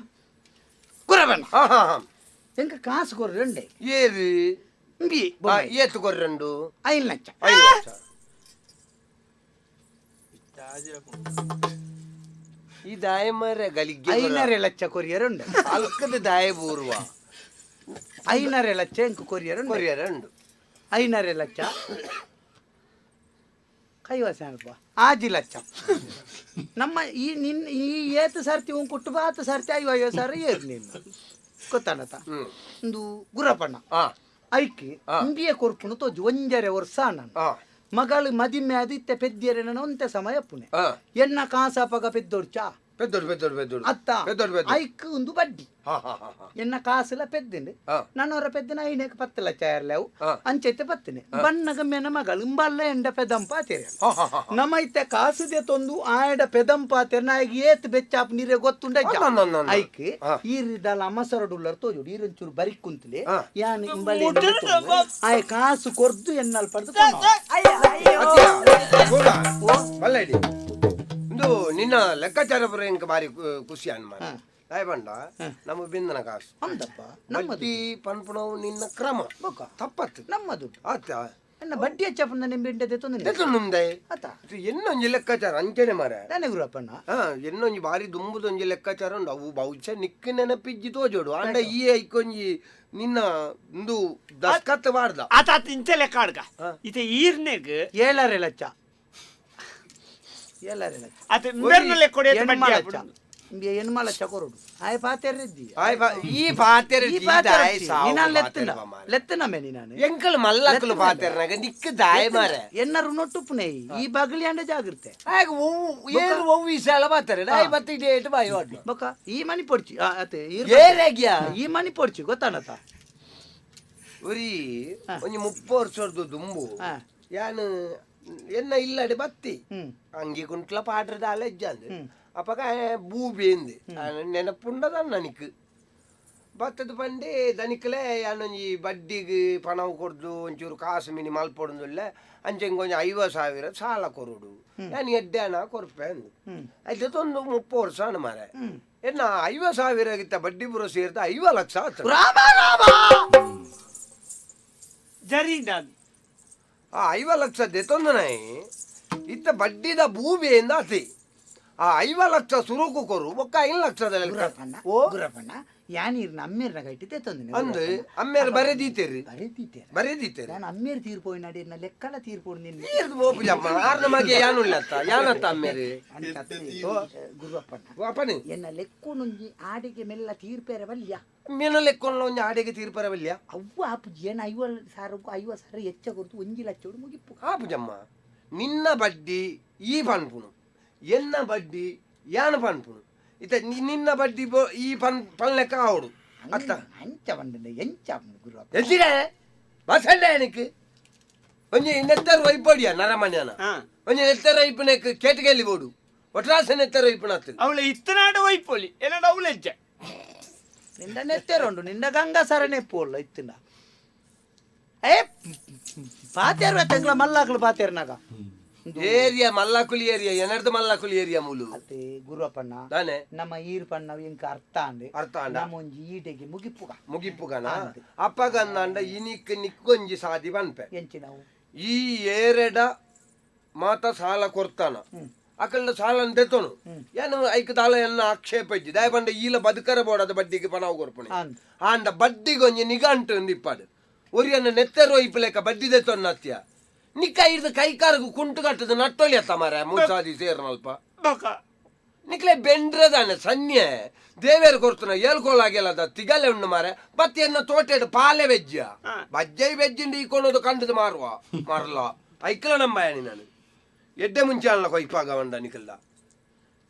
D: ಗುರಬಣ್ಣ
B: ಹಾ ಹಾ ಹಾ
D: ಎಂಕ ಕಾಸು ಕೊರ್ರಂಡೆ
B: ಏರಿ
D: ಇಂಬಿ
B: ಆ, ಏತು ಕೊರ್ರಂಡು
D: ಐದು ಲಕ್ಷ
B: 5 ಲಕ್ಷ ಈ ದಾಯ ಮರ ಗಲಿಗೆ
D: 5.5 ಲಕ್ಷ ಕೊರಿಯರ್ ಉಂಡೆ
B: ಅಲ್ಕದ ದಾಯ ಬೂರ್ವ
D: 5.5 ಲಕ್ಷ ಎಂಕ ಕೊರಿಯರ್ ಉಂಡೆ
B: ಕೊರಿಯರ್ ಉಂಡು
D: 5.5 ಲಕ್ಷ ಕೈವಾಸ ಅಲ್ಪ 6 ಲಕ್ಷ ನಮ್ಮ ಈ ನಿನ್ನ ಈ ಏತು ಸರ್ತಿ ಉನ್ ಕುಟ್ಟು ಆತು ಸರ್ತಿ ಐವ 50,000 ಏರು ನಿನ್ನ ಗೊತ್ತಾನತ
B: ಹ್ಮ್
D: ಒಂದು ಗುರಪಣ್ಣ
B: ಆ
D: ಐಕ್ ಇಂಬಿಯ ಕೊರ್ಪುನು ತೋಜು 1.5 ವರ್ಷ ನಾನು
B: ಆ
D: ಮಗಳು ಮದಿಮೆ ಅದು ಇತ್ತೆ ಪೆದ್ದಿಯರೆ ನನ್ನ ಒಂತೆ ಸಮಯ ಪುಣೆ
B: ಆ
D: ಎನ್ನ ಕಾಸಾಪಗ ಪೆದ್ದೊಡ್ಚ
B: ಪೆದ್ದೊಡು ಪೆದ್ದೊಡು ಪೆದ್ದೊಡು
D: ಅತ್ತ
B: ಪೆದ್ದೊಡು ಪೆದ್ದೊಡು
D: ಐಕ್ ಒಂದು ಬಡ್ಡಿ
B: ಹಾ ಹಾ ಹಾ ಹಾ
D: ಎನ್ನ ಕಾಸುಲ ಪೆದ್ದಿಂಡು
B: ಆ.
D: ನನ್ನವರ ಪೆದ್ದಿನ ಐನಕ್ಕೆ 10 ಲಕ್ಷ ಏರ್ಲೆವು
B: ಆ.
D: ಅಂಚೈತೆ ಪತ್ತಿನಿ ಬಣ್ಣಗ ಮೆನ ಮಗಳು ಇಂಬಲ್ಲ ಎಂಡ ಪೆದಂಪ ಆತೇರಿ
B: ಹಾ ಹಾ ಹಾ
D: ನಮ್ಮ ಇತ್ತೆ ಕಾಸುದೆ ತೊಂದು ಆಯಡ ಪೆದಂಪ ಆತೇರಿ ನಾಯಿಗೆ ಏತ್ ಬೆಚ್ಚಾಪ್ ನೀರೇ ಗೊತ್ತುಂಡ
B: ಅಲ್ಲ, ಅಲ್ಲ, ಅಲ್ಲ, ಅಲ್ಲ.
D: ಐಕ್
B: ಆ.
D: ಈರಿದಲ್ಲ ಅಮಸರಡುಲ್ಲರ್ ತೋಜುಡು ಈರೊಂಚೂರು ಬರಿ ಕುಂತಲೆ
B: ಆ.
D: ಯಾನ್ ಇಂಬಳ್ಳಿ ಆಯ ಕಾಸು ಕೊರ್ದು ಎನ್ನಲ್ ಪಡೆದು
B: ಅತ್ತಿಯ, ಗೌಡ, ಬಲ್ಲ ಇಡಿ. ಇಂದು ನಿನ್ನ ಲೆಕ್ಕಾಚಾರ ಪುರ ಎಂಕ್ ಬಾರಿ ಖುಷಿ ಅನ್ ಮಾರ್ರೆ. ದಾಯೆ ಪಂಡ ನಮ್ಮ ಬಿಂದನ ಕಾಸು
D: ಅಂದಪ್ಪ ನಮ್ಮ
B: ಬಡ್ಡಿ ಪನ್ಪುಣವು ನಿನ್ನ ಕ್ರಮ
D: ಬೊಕ.
B: ತಪ್ಪತ್ತು
D: ನಮ್ಮ ದುಡ್ಡು
B: ಆತ
D: ಎನ್ನ ಬಡ್ಡಿ ಹೆಚ್ಚಪ್ಪನ ನಿಂಬೆಂಡೆ ತೊಂದರೆ
B: ಎತ್ತುಂಡೆ
D: ಆತ
B: ಎನ್ನೊಂಜಿ ಲೆಕ್ಕಾಚಾರ ಅಂಚನೆ ಮಾರೆ
D: ತಾನೇ ಗುರುಪ್ಪಣ್ಣ
B: ಹಾ ಎನ್ನೊಂಜಿ ಬಾರಿ ದುಂಬುದೊಂಜಿ ಲೆಕ್ಕಾಚಾರ ಉಂಡು ಅವು ಬಹುಶಃ ನಿಕ್ಕ ನೆನಪಿಜ್ಜಿ ತೋಜೋಡು ಅಂಡ ಈ ಐಕೊಂಜಿ ನಿನ್ನ ಇಂದು ದಸ್ಕತ್ ಬಾರ್ದ
C: ಆತ ಆತ ಇಂಚ ಲೆಕ್ಕ ಆಡ್ಗ ಇತ್ತೆ ಈರ್ನೆಗ್
D: 7.5 ಲಕ್ಷ 7.5 ಲಕ್ಷ
C: ಆತ ಇಂಬೆರ್ನ ಲೆಕ್ಕ ಕೊಡಿ
D: ಎಣ್ಮ ಲಕ್ಷ ಇಂಬೆ ಎಣ್ಮ ಲಕ್ಷ ಕೊರಡು ಆಯ್ ಪಾತೆರ್ರಿದ್ದಿ
B: ಆಯ್ ಈ ಪಾತೆರ
D: ಈ ಪಾತೆರ ನಿನ್ನ ಲೆತ್ತನ ಲೆತ್ತನ ಮೇನಿ ನಾನು
B: ಎಂಕಲ್ ಮಲ್ಲಕ್ಕಲು ಪಾತೆರ್ನಾಗ ನಿಕ್ಕ ದಾಯ ಮಾರೆ
D: ಎನ್ನರು ನೊಟ್ಟುಪುನೆ ಈ ಬಗಲಿ ಅಂಡ ಜಾಗ್ರತೆ
B: ಆಗ ಒವ್ವು ಏರು ಒವ್ವು ಈ ಸಲ ಬಾತಾರೆ ನಾಯಿ ಮತ್ತೆ ಇಡೇ ಏಟು ಬಾಯಿ ವಾಡ್ಲು
D: ಬೊಕ ಈ ಮನಿ ಪೊಡ್ಚಿ ಆ, ಅತೆ ಈರ್
B: ಏರಾಗ್ಯಾ
D: ಈ ಮನಿ ಪೊಡ್ಚಿ ಗೊತ್ತಾನತ
B: ಉರಿ ಒಂಜಿ 30 ವರ್ಷದ್ದು ದುಂಬು
D: ಹಾ.
B: ಯಾನು ಎನ್ನ ಇಲ್ಲಡೆ ಬತ್ತಿ
D: ಹ್ಮ್.
B: ಅಂಗಿ ಕುಂಟ್ಲ ಪಾಡ್ರದ ಅಲೆಜ್ಜಂದು ಅಪಗ ಬೂಬಿ ಎಂದು ನೆನಪುಂಡದನ್ನ ನನಕ್ ಬತ್ತದ ಪಂಡೆ ದನಿಕ್ಲೆ ಯಾನೊಂಜಿ ಬಡ್ಡಿಗ್ ಪಣವು ಕೊಡ್ದು ಒಂಚೂರು ಕಾಸು ಮಿನಿ ಮಲ್ಪೊಡುಂದುಲ್ಲ ಅಂಚೆ ಒಂಜಿ 50,000 ಸಾಲ ಕೊರಡು ಯಾನ್ ಎಡ್ಡೆ ಹಣ ಕೊರ್ಪೆ ಅಂದು ಆಯ್ತು ಒಂದು 30 ವರ್ಷ ಅಣ್ಣ ಮಾರೆ ಎನ್ನ 50,000 ಗಿತ್ತ ಬಡ್ಡಿ ಪೂರ ಸೇರ್ದ 50 ಲಕ್ಷ ಆತು
D: ರಾಮ ರಾಮ
C: ಜರಿ ನಾನು
B: ಆ 50 ಲಕ್ಷ ದೆತ್ತೊಂದನಾಯಿ ಇತ್ತ ಬಡ್ಡಿದ ಭೂಮಿಯಿಂದ ಆತಿ ಆ 50 ಲಕ್ಷ ಸುರುಕು ಕೊರು ಒಕ್ಕ 5 ಲಕ್ಷದ ಲೆಕ್ಕ.
D: ಗುರಪ್ಪಣ್ಣ
B: ಓ
D: ಗುರಪ್ಪಣ್ಣ ಯಾನೀರ್ನ ಅಮ್ಮೇರ್ನ ಕಟ್ಟಿದ್ದೆ ತಂದಿನಿ
B: ಅಂದು ಅಮ್ಮೇರು ಬರೆದೀತೇರಿ
D: ಬರೆದಿದ್ದೇನೆ
B: ಬರೆದೀತೇರಿ
D: ನಾನು ಅಮ್ಮೇರ್ ತೀರ್ಪೋಯಿ ನಡೀರ್ನ ಲೆಕ್ಕಲ ತೀರ್ಪೋಡು ನಿನ್ನ
B: ತೀರ್ದು ಬೋಪುಜಮ್ಮ ಆರ್ನ ಮಗೆ ಯಾನುಲ್ಲತ್ತ ಯಾನತ್ತ ಅಮ್ಮೇರಿ
D: ಗುರುವಪ್ಪಣ್ಣ
B: ವಾಪನಿ
D: ಎನ್ನ ಲೆಕ್ಕೊನೊಂಜಿ ಆಡಿಗೆ ಮೆಲ್ಲ ತೀರ್ಪೇರ ಬಲ್ಯ
B: ಮೇನ ಲೆಕ್ಕೊಂಡ ಒಂಜಿ ಆಡೆಗೆ ತೀರ್ಪರವಲ್ಯ
D: ಅವ್ವ ಆಪುಜಿ ಏನ 50,000ಕ್ಕೂ 50,000 ಹೆಚ್ಚ ಕೊಡ್ತು 1 ಲಕ್ಷ ಮುಗಿಪ್ಪು
B: ಆಪುಜಮ್ಮ ನಿನ್ನ ಬಡ್ಡಿ ಈ ಪನ್ಪುನು ಎನ್ನ ಬಡ್ಡಿ ಯಾನ ಪನ್ಪುನು ಇತ್ತ ನಿನ್ನ ಬಡ್ಡಿ ಈ ಪನ್ ಪನ್ಲೆಕ್ಕ ಆವಡು ಅತ್ತ
D: ಅಂಚ ಬಂದ ಎಂಚ ಗುರುವಪ್ಪ
B: ಎಂಚಿನ ಬಸಂಡ ಏನಕ್ಕೆ ಒಂಜಿ ನೆತ್ತರು ವೈಪೋಡಿಯ ನರಮನ್ಯಾನ
C: ಹಾ.
B: ಒಂಜಿ ನೆತ್ತರ ವೈಪುನೆಕ್ ಕೇಟಗೆಲ್ಲಿ ಬೋಡು ಒಟ್ರಾಸ ನೆತ್ತರ ವೈಪುನತ್ತು
C: ಅವಳ ಇತ್ತನಾಡ ವೈಪೋಲಿ ಎನ್ನಡ ಅವಳೆಜ್ಜ
D: ನಿಂದ ನೆತ್ತೆರುಂಡು ನಿಂದ ಗಂಗಾಸರನೇ ಪೋಲ್ಲ ಇತ್ತಿನ ಏ ಪಾತೇರು ತೆಗ್ಲ ಮಲ್ಲಾಕ್ಲು ಪಾತೇರ್ನಾಗ
B: ಏರಿಯಾ ಮಲ್ಲಾಕುಲಿ ಏರಿಯಾ ಎನರ್ದು ಮಲ್ಲಾಕುಲಿ ಏರಿಯಾ ಮೂಲು
D: ಅತ್ತೆ ಗುರುವಪ್ಪಣ್ಣ
B: ತಾನೆ
D: ನಮ್ಮ ಈರ್ಪಣ್ಣ ಎಂಕ ಅರ್ಥ ಅಂದೆ
B: ಅರ್ಥ ಆಂಡ.
D: ನಮ್ಮ ಒಂಜಿ ಈಡೆಗೆ ಮುಗಿಪುಗ
B: ಮುಗಿಪುಗನ ಅಪ್ಪಗಂದಾಂಡ ಇನಿಕ್ ನಿಕ್ಕೊಂಜಿ ಸಾದಿ ಪನ್ಪೆ
D: ಎಂಚಿ ನಾವು
B: ಈ ಏರೆಡ ಮಾತ ಸಾಲ ಕೊರ್ತಾನ ಅಕಲ್ನ ಸಾಲ ದೆತ್ತೋನು ಏನು ಐಕ್ ದಾಲ ಎನ್ನ ಆಕ್ಷೇಪ ಇಜ್ಜಿ ದಾಯ ಪಂಡ ಈಲ ಬದುಕರ ಬೋಡದ ಬಡ್ಡಿಗೆ ಪಣವು ಕೊರ್ಪುಣೆ
D: ಅಂದ್.
B: ಆಂಡ ಬಡ್ಡಿಗೊಂಜಿ ನಿಗಂಟು ಒಂದಿಪ್ಪಾಡು ಒರಿಯನ್ನ ನೆತ್ತೆರೋ ಇಪ್ಪಲೆಕ್ಕ ಬಡ್ಡಿ ದೆತ್ತೊನ್ನ ಅತ್ಯ ನಿಕ್ಕ ಹಿಡ್ದು ಕೈ ಕಾರಗು ಕುಂಟು ಕಟ್ಟದ ನಟ್ಟೊಲಿ ಅತ್ತ ಮಾರ ಮುಸಾದಿ ಸೇರ್ನಲ್ಪ
C: ಬೊಕ
B: ನಿಕ್ಲೆ ಬೆಂಡ್ರದಾನೆ ಸನ್ಯೆ ದೇವೇರು ಕೊರ್ತುನ ಏಳ್ಕೋಲಾಗೆಲ್ಲದ ತಿಗಲೆ ಉಂಡು ಮಾರೆ ಬತ್ತಿ ಎನ್ನ ತೋಟೆಡು ಪಾಲೆ ವೆಜ್ಜ ಬಜ್ಜೈ ವೆಜ್ಜಿಂಡು ಈ ಕೊನೋದು ಕಂಡದು ಮಾರುವ ಮರಲ ಐಕ್ಲ ನಂಬಾಯಣಿ ನಾನು ಎಡ್ಡೆ ಮುಂಚೆ ಅಲ್ಲ ಕೊಯ್ಪಾಗ ಉಂಡ ನಿಕಲ್ದ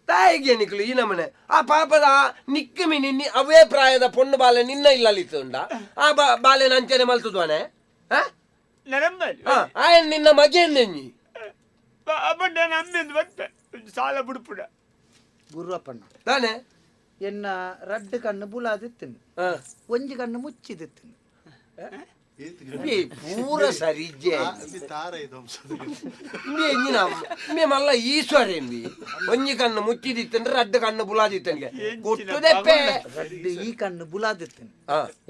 B: ತಾಯಿಗೆ ನಿಕ್ಲು ಈ ನಮನೆ ಆ ಪಾಪದ ನಿಕ್ಕಿ ನಿನ್ನಿ ಅವೇ ಪ್ರಾಯದ ಪೊಣ್ಣು ಬಾಲೆ ನಿನ್ನ ಇಲ್ಲಲಿತ್ತುಂಡ ಆ ಬಾಲೆ ನಂಚನೆ ಮಲ್ತುದ್ವಾನೆ ಆಯನ್ ನಿನ್ನ ಮಗೇನ್
C: ಅಬ್ಬಂಡೆ ಅಮ್ಮೆಂದು ಬರ್ಪೆ ಸಾಲ ಬುಡುಪುಡ
D: ಗುರುವಪ್ಪಣ್ಣ
B: ತಾನೆ
D: ಎನ್ನ ರಡ್ಡು ಕಣ್ಣು ಬುಲಾದಿತ್ತಿನ ಒಂಜಿ ಕಣ್ಣು ಮುಚ್ಚಿದಿತ್ತಿನ
B: ಪೂರ ಸರಿಜ್ಜೆ ಮಲ್ಲ ಈಶ್ವರೇಂದಿ ಒಂಜಿ ಕಣ್ಣು ಮುಚ್ಚಿದಿತ್ತಂದ್ರೆ ರಡ್ಡು ಕಣ್ಣು ಬುಲಾದಿತ್ತನ್ಗೆ ಕೊಟ್ಟುದೆಪ್ಪೆ
D: ರಡ್ಡು ಈ ಕಣ್ಣು ಬುಲಾದಿತ್ತಿನ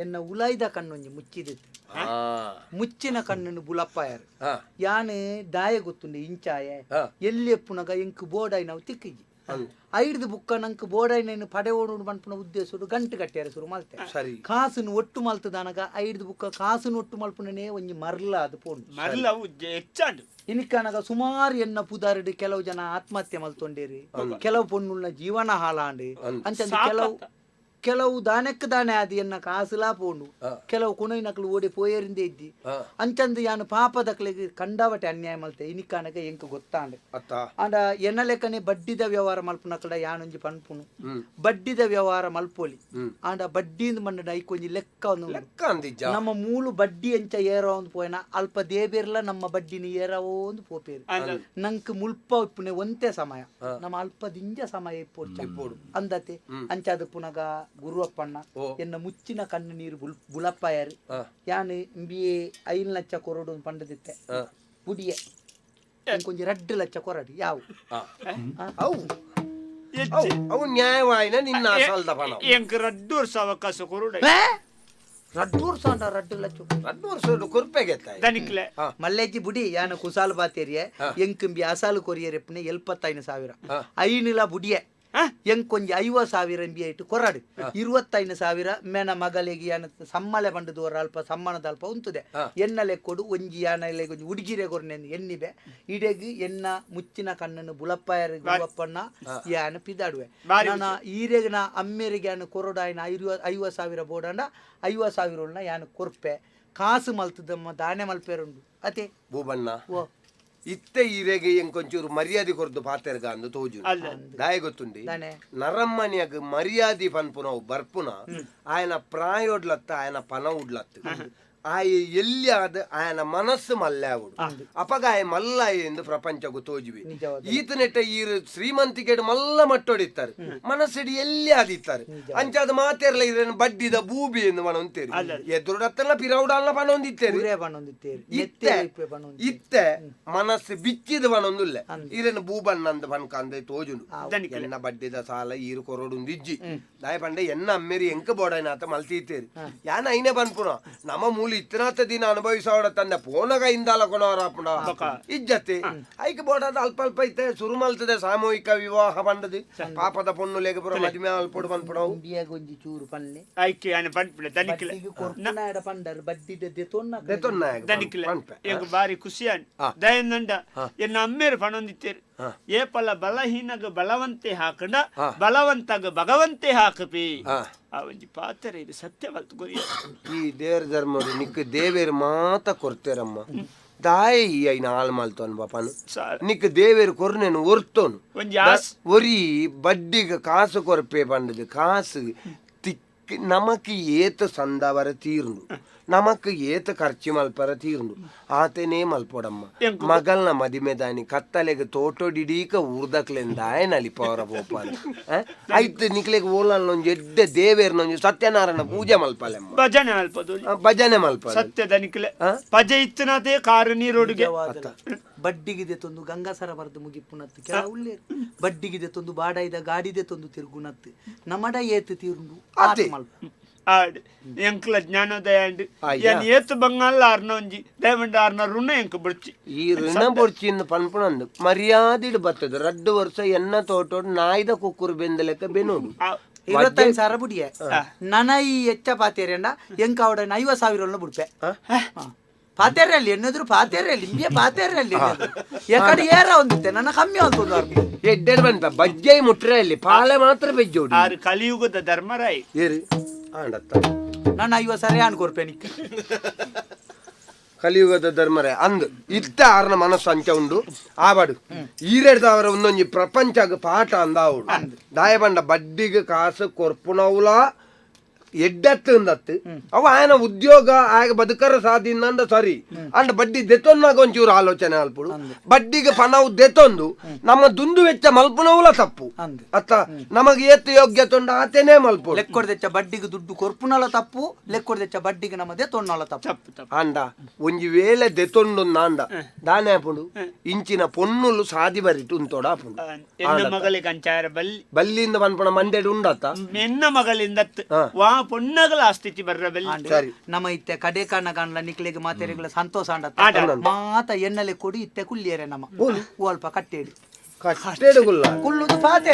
D: ಎನ್ನ ಉಲಾಯ್ದ ಕಣ್ಣು ಒಂಜಿ ಮುಚ್ಚಿದಿತ್ತು ಮುಚ್ಚಿನ ಕಣ್ಣನ್ನು ಬುಲಪ್ಪ ಯಾರು ಯಾನು ದಾಯ ಗೊತ್ತುಂಡು ಇಂಚಾಯ ಎಲ್ಲಿ ಎಪ್ಪುನಗ ಇಂಕ್ ಬೋಡಾಯ್ ನಾವು ತಿಕ್ಕಿಜಿ ಐಡ್ದು ಬುಕ್ಕ ನಂಕ್ ಬೋಡೈನ ಪಡೆ ಓಡು ಪನ್ಪುನ ಉದ್ದೇಶಡು ಗಂಟು ಕಟ್ಟಿಯಾರ ಶುರು ಮಲ್ತೆ
B: ಸರಿ
D: ಕಾಸುನು ಒಟ್ಟು ಮಲ್ತದಾನಗ ಐಡ್ದು ಬುಕ್ಕ ಕಾಸುನು ಒಟ್ಟು ಮಲ್ಪುನನೇ ಒಂಜಿ ಮರ್ಲ ಅದು ಪೋಂಡು
C: ಮರ್ಲ ಹೆಚ್ಚಾಂಡು
D: ಇನಿಕನಗ ಸುಮಾರು ಎನ್ನ ಪುದಾರಿಡು ಕೆಲವು ಜನ ಆತ್ಮಹತ್ಯೆ ಮಲ್ತೊಂಡೇರಿ ಕೆಲವು ಪೊಣ್ಣುಳ್ನ ಜೀವನ ಹಾಲಾಂಡು ಅಂಚ ಕೆಲವು ಕೆಲವು ದಾನಕ್ಕೆ ದಾನೆ ಆದಿ ಎನ್ನ ಕಾಸುಲಾ ಪೋಂಡು ಕೆಲವು ಕುಣೈನಕ್ಲು ಓಡಿ ಪೋಯರಿಂದೇ ಇದ್ದಿ ಅಂಚಂದು ಯಾನು ಪಾಪದಕ್ಲಿಗೆ ಕಂಡಾವಟೆ ಅನ್ಯಾಯ ಮಲ್ತೆ ಇನಿಕಾನಗ ಎಂಕ್ ಗೊತ್ತಾಂಡು ಆಂಡ ಎನ್ನ ಲೆಕ್ಕನೆ ಬಡ್ಡಿದ ವ್ಯವಹಾರ ಮಲ್ಪುನಕಡ ಯಾನೊಂಜಿ ಪನ್ಪುನು ಬಡ್ಡಿದ ವ್ಯವಹಾರ ಮಲ್ಪೋಲಿ ಆಂಡ ಬಡ್ಡಿಂದ ಮಂಡ ಐಕೊಂಜಿ ಲೆಕ್ಕ ಒಂದು
B: ಲೆಕ್ಕ ಅಂದಿಜ್ಜ
D: ನಮ್ಮ ಮೂಲು ಬಡ್ಡಿ ಎಂಚ ಏರೋ ಒಂದು ಪೋಯನ ಅಲ್ಪ ದೇಬೇರ್ಲ ನಮ್ಮ ಬಡ್ಡಿನ ಏರವೋ ಒಂದು ಪೋಪೇರು ನಂಕ್ ಮುಲ್ಪ ಇಪ್ಪುನೆ ಒಂತೆ ಸಮಯ ನಮ್ಮ ಅಲ್ಪ ದಿಂಜ ಸಮಯ ಇಪ್ಪೋಡು ಅಂದತೆ ಅಂಚಾದ ಪುನಗ ಗುರುವಪ್ಪಣ್ಣ ಎನ್ನ ಮುಚ್ಚಿನ ಕಣ್ಣು ನೀರು ಬುಲಪ್ಪ ಯಾರು ಯಾನು ಇಂಬಿಯೇ 5 ಲಕ್ಷ ಕೊರಡು ಪಂಡದಿತ್ತೆ ಬುಡಿಯೆ ಕೊಂಚ 2 ಲಕ್ಷ ಕೊರಡು ಯಾವು
B: ಅವು ಅವು ನ್ಯಾಯವಾಯಿನ ನಿನ್ನ ಅಸಲ್ದ ಪಣ
C: ಎಂಕ್ 2 ವರ್ಷ ಅವಕಾಶ ಕೊರಡು
D: 2 ವರ್ಷ ಅಂಡ 2 ಲಕ್ಷ
B: 2 ವರ್ಷ ಕೊರ್ಪೆಗೆ
C: ದನಿಕ್ಲೆ
D: ಮಲ್ಲೇಜಿ ಬುಡಿ ಯಾನು ಕುಸಾಲ್ ಬಾತೇರಿಯೆ ಎಂಕುಂಬಿ ಅಸಾಲು ಕೊರಿಯರ್ ಎಪ್ಪನೆ 75,000 ಐನಿಲ ಬುಡಿಯೆ ಎಂಕ್ ಒಂಜಿ 50,000 ಎಂಬಿ ಐಟು ಕೊರಡು 25,000 ಮೇನ ಮಗಲಿಗೆ ಯಾನ ಸಮ್ಮಲೆ ಬಂಡದೋರ ಅಲ್ಪ ಸಮ್ಮನದ ಅಲ್ಪ ಉಂತುದೆ ಎನ್ನ ಲೆಕ್ಕೊಡು ಒಂಜಿ ಯಾನ ಒಂಜಿ ಉಡುಗಿರೆ ಕೊರ್ನೆ ಎನ್ನಿಬೆ ಇಡೆಗ್ ಎನ್ನ ಮುಚ್ಚಿನ ಕಣ್ಣನ್ನು ಬುಲಪ್ಪಾಯರ ಗುರುವಪ್ಪಣ್ಣ ಯಾನ ಪಿದಾಡುವೆ ನಾನು ಈರೆಗ್ ನಾ ಅಮ್ಮೇರಿಗೆ ಯಾನು ಕೊರಡು ಆಯ್ನ 50,000 ಬೋಡಂಡ 50,000 ಯಾನು ಕೊರ್ಪೆ ಕಾಸು ಮಲ್ತದಮ್ಮ ದಾನೆ ಮಲ್ಪೇರುಂಡು ಅತೆ
B: ಬೂಬಣ್ಣ
D: ಓ
B: ಇತ್ತೆ ಈರೆಗೆ ಎಂಕೊಂಚೂರು ಮರ್ಯಾದೆ ಕೊರ್ದು ಪಾತೆರ್ಗ ಅಂದು ತೋಜು ದಾಯ ಗೊತ್ತುಂಡಿ ನರಮ್ಮನಿಯಾಗ ಮರ್ಯಾದೆ ಪನ್ಪುನವು ಬರ್ಪುನ ಆಯನ ಪ್ರಾಯೋಡ್ಲತ್ತ ಆಯನ ಪನ ಉಡ್ಲತ್ತ ಆಯ ಎಲ್ಲಿ ಆದ ಆಯನ ಮನಸ್ಸು ಮಲ್ಲಾವುಡು ಅಪಗ ಆಯ ಮಲ್ಲಾಯ ಎಂದು ಪ್ರಪಂಚಕ್ಕೂ ತೋಜುವಿ ಈತನೆಟ್ಟ ಈ ಶ್ರೀಮಂತಿಕೆಡು ಮಲ್ಲ ಮಟ್ಟೊಡಿತ್ತಾರೆ ಮನಸ್ಸಿಡಿ ಎಲ್ಲಿ ಆದಿತ್ತಾರೆ ಅಂಚಾದ ಮಾತೇರ್ಲ ಇರೇನು ಬಡ್ಡಿದ ಬೂಬಿ ಎಂದು ಮನೊಂತೇರಿ ಎದುರುಡತ್ತಲ್ಲ ಪಿರೌಡಲ್ಲ ಪಣೊಂದಿತ್ತೇರಿ ಇತ್ತೆ ಇತ್ತೆ ಮನಸ್ಸು ಬಿಚ್ಚಿದ ಪಣೊಂದುಲ್ಲ ಇರೇನು ಬೂಬಣ್ಣಂದ ಪನ್ಕಂದೆ ತೋಜುಂಡು ಎನ್ನ ಬಡ್ಡಿದ ಸಾಲ ಈರು ಕೊರಡುಂದು ಇಜ್ಜಿ ದಾಯ ಪಂಡೆ ಎನ್ನ ಅಮ್ಮೇರಿ ಎಂಕ ಬೋಡೈನಾತ ಮಲ್ತೀತೇರಿ ಯಾನ ಐನೆ ಪನ್ಪುನ ನಮ್ಮ ಮೂಲಿ ಇತ್ತನಾತ ದಿನ ಅನುಭವಿಸೋಡ ತಂದೆ ಪೋನಗ ಇಂದಾಲ ಕೊನವರಾಪುಣ ಇಜ್ಜತೆ ಐಕ್ ಬೋಡಾದ ಅಲ್ಪ ಅಲ್ಪ ಐತೆ ಸುರು ಮಲ್ತದೆ ಸಾಮೂಹಿಕ ವಿವಾಹ ಬಂದದಿ ಪಾಪದ ಪೊಣ್ಣು ಲೇಗ ಪುರ ಮದುವೆ ಅಲ್ಪೊಡು ಪನ್ಪುಣವು
D: ಒಂಜಿ ಚೂರು ಪನ್ನೆ
C: ಐಕೆ ಯಾನ ಪನ್ಪುಣ ದನಿಕ್ಲೆ
D: ಕೊರ್ಪುನಾಡ ಪಂಡರ್ ಬಡ್ಡಿದ ದೆತೊನ್ನ
B: ದೆತೊನ್ನ
C: ದನಿಕ್ಲೆ ಎಂಕ್ ಬಾರಿ ಖುಷಿಯಾನ್ ದಯನಂಡ ಎನ್ನ ಅಮ್ಮೇರು ಪಣೊಂದಿತ್ತೇರು ಏಪಲ ಬಲಹೀನಗ ಬಲವಂತೆ ಹಾಕಂಡ ಬಲವಂತಾಗ ಭಗವಂತೆ ಹಾಕಪಿ ಆ ಒಂಜಿ ಪಾತ್ರ ಇದು ಸತ್ಯವಲ್ತು ಗೊರಿಯ
B: ಈ ದೇವ್ರ ಧರ್ಮಡು ನಿಕ್ ದೇವೇರು ಮಾತ ಕೊರ್ತೇರಮ್ಮ ದಾಯ ಈ ಐನ ಹಾಳು ಮಲ್ತೋನ್ ಬಾಪನು ನಿಕ್ ದೇವೇರು ಕೊರ್ನೇನು ಒರ್ತೋನು ಒರಿ ಬಡ್ಡಿಗೆ ಕಾಸು ಕೊರ್ಪೆ ಪಂಡದು ಕಾಸು ತಿಕ್ ನಮಕ್ ಏತ ಸಂದವರ ತೀರ್ನು ನಮಕ್ ಏತ ಖರ್ಚು ಮಲ್ಪರ ತೀರ್ನು ಆತನೇ ಮಲ್ಪೊಡಮ್ಮ ಮಗಲ್ನ ಮದಿಮೆದಾನಿ ಕತ್ತಲೆಗೆ ತೋಟೊಡಿಡೀಕ ಊರ್ದಕ್ಲೆಂದ ಆಯನಲಿ ಪವರ ಪೋಪಾನ ಐತ್ ನಿಕ್ಲೆಗ್ ಓಲನ್ನೊಂಜಿ ಎಡ್ಡೆ ದೇವೇರ್ನೊಂಜಿ ಸತ್ಯನಾರಾಯಣ ಪೂಜೆ ಮಲ್ಪಲೆಮ್ಮ
C: ಭಜನೆ ಮಲ್ಪದು
B: ಭಜನೆ ಮಲ್ಪ
C: ಸತ್ಯದ ನಿಕ್ಲೆ ಪಜೆ ಇತ್ತನದೇ ಕಾರು ನೀರೊಡುಗೆ
D: ಬಡ್ಡಿಗಿದೆ ತೊಂದು ಗಂಗಾಸರ ಬರೆದು ಮುಗಿಪುನತ್ತು ಕೆಲವು ಬಡ್ಡಿಗಿದೆ ತೊಂದು ಬಾಡೈದ ಗಾಡಿದೆ ತೊಂದು ತಿರುಗುನತ್ತು ನಮಡ ಏತು ತಿರುಂಡು
B: ಅದೇ.
D: ಮಲ್ಪ
C: ಆಡ್ ಎಂಕ್ಲ ಜ್ಞಾನೋದಯ ಅಂಡ್ ಏನ್ ಏತು ಬಂಗಾಲ ಆರ್ನ ಒಂಜಿ ದಯಮಂಡ ಆರ್ನ ಋಣ ಎಂಕ್ ಬುಡ್ಚಿ
B: ಈ ಋಣ ಬೊಡ್ಚಿಂದ ಪನ್ಪುನಂದು ಮರ್ಯಾದಿಡ್ ಬತ್ತದ ರಡ್ಡು ವರ್ಷ ಎನ್ನ ತೋಟೋಡು ನಾಯ್ದ ಕುಕ್ಕುರು ಬೆಂದ ಲೆಕ್ಕ ಬೆನೋಡು
D: 25,000 ಬುಡಿಯೆ ನನ ಈ ಹೆಚ್ಚ ಪಾತೇರಂಡ ಎಂಕ ಅವಡ 50,000 ಬುಡ್ಪೆ. ಪಾತೆರಲ್ಲಿ ಎನ್ನೆದುರು ಪಾತೆರಲ್ಲಿ ಇಂಬಿಯ ಪಾತೆರಲ್ಲಿ ಎಕಡೆ ಏರ ಒಂದಿತ್ತೆ ನನ್ನ ಕಮ್ಮಿ ಅಂತೊಂದು ಅರ್ಥ.
B: ಎಡ್ಡೆಡ್ ಬಂತ ಬಜ್ಜೈ ಮುಟ್ರೆ ಅಲ್ಲಿ ಪಾಲೆ ಮಾತ್ರ ಬೆಜ್ಜೋಡು.
C: ಆರು ಕಲಿಯುಗದ ಧರ್ಮರಾಯ್.
B: ಏರು ಆಂಡತ್ತ.
D: ನನ್ನ ಐವ ಸರಿ ಅನ್ಕೊರ್ಪೆ ನಿಕ್.
B: ಕಲಿಯುಗದ ಧರ್ಮರೇ ಅಂದ್ ಇತ್ತ ಆರ್ನ ಮನಸ್ಸು ಅಂಚ ಉಂಡು ಆಬಾಡು ಈರೆಡ್ದವರ ಒಂದೊಂಜಿ ಪ್ರಪಂಚಗ್ ಪಾಠ ಅಂದ ಅವಡು ದಾಯಬಂಡ ಬಡ್ಡಿಗೆ ಕಾಸು ಕೊರ್ಪುನವುಲ ಎಡ್ಡತ್ತು ಅಂದತ್ತು ಅವ ಆಯನ ಉದ್ಯೋಗ ಆಗ ಬದುಕರ ಸಾಧಿಂದ ಸರಿ. ಅಂಡ ಬಡ್ಡಿ ದೆತ್ತೊನ್ನಾಗ ಒಂಚೂರು ಆಲೋಚನೆ ಅಲ್ಪುಡು. ಬಡ್ಡಿಗೆ ಪಣವು ದೆತ್ತೊಂದು ನಮ್ಮ ದುಂದು ವೆಚ್ಚ ಮಲ್ಪುನವುಲ ತಪ್ಪು.
D: ಅಂದ್.
B: ಅತ್ತ ನಮಗೆ ಏತ್ ಯೋಗ್ಯತೆ ಉಂಡು ಆತೇನೆ ಮಲ್ಪುಡು.
D: ಲೆಕ್ಕೊಡ್ದೆಚ್ಚ ಬಡ್ಡಿಗೆ ದುಡ್ಡು ಕೊರ್ಪುನಲ ತಪ್ಪು, ಲೆಕ್ಕೊಡ್ದೆಚ್ಚ ಬಡ್ಡಿಗೆ ನಮ್ಮದೇ ತೊಣ್ಣಲ ತಪ್ಪು.
C: ತಪ್ಪು ತಪ್ಪು.
B: ಆಂಡ ಒಂಜಿ ವೇಳೆ ದೆತೊಂಡು ನಾಂಡ ದಾನೆ ಆಪುಂಡು ಇಂಚಿನ ಪೊನ್ನುಲು ಸಾದಿ ಬರಿಟು ಉಂತೋಡ ಆಪುಂಡು.
C: ಎನ್ನ ಮಗಳಿಗೆ ಅಂಚಾರ ಬಲ್ಲಿ.
B: ಬಲ್ಲಿಂದ ಪನ್ಪುಣ ಮಂದೆಡ್ ಉಂಡತ್ತ.
C: ಎನ್ನ ಮಗಳಿಂದ ವಾ ಪೊನ್ನಗಲ ಆಸ್ತಿತಿ ಬರ್ರ ಬಲ್ಲಿ.
B: ಸರಿ.
D: ನಮ್ಮ ಇತ್ತೆ ಕಡೆ ಕಣ್ಣ ಕಾಣ್ಲ ನಿಕ್ಲೆಗ್ ಮಾತೆರೆಗಳ ಸಂತೋಷ ಅಂಡತ್ತ. ಮಾತ ಎನ್ನಲೆ ಕೊಡಿ ಇತ್ತೆ ಕುಲ್ಲಿಯರೆ ನಮ್ಮ ಅಲ್ಪ ಕಟ್ಟೇಡಿ.
B: ಕಟ್ಟೆಡುಗುಲ್ಲ.
D: ಕುಲ್ಲುದು ಪಾತೆ.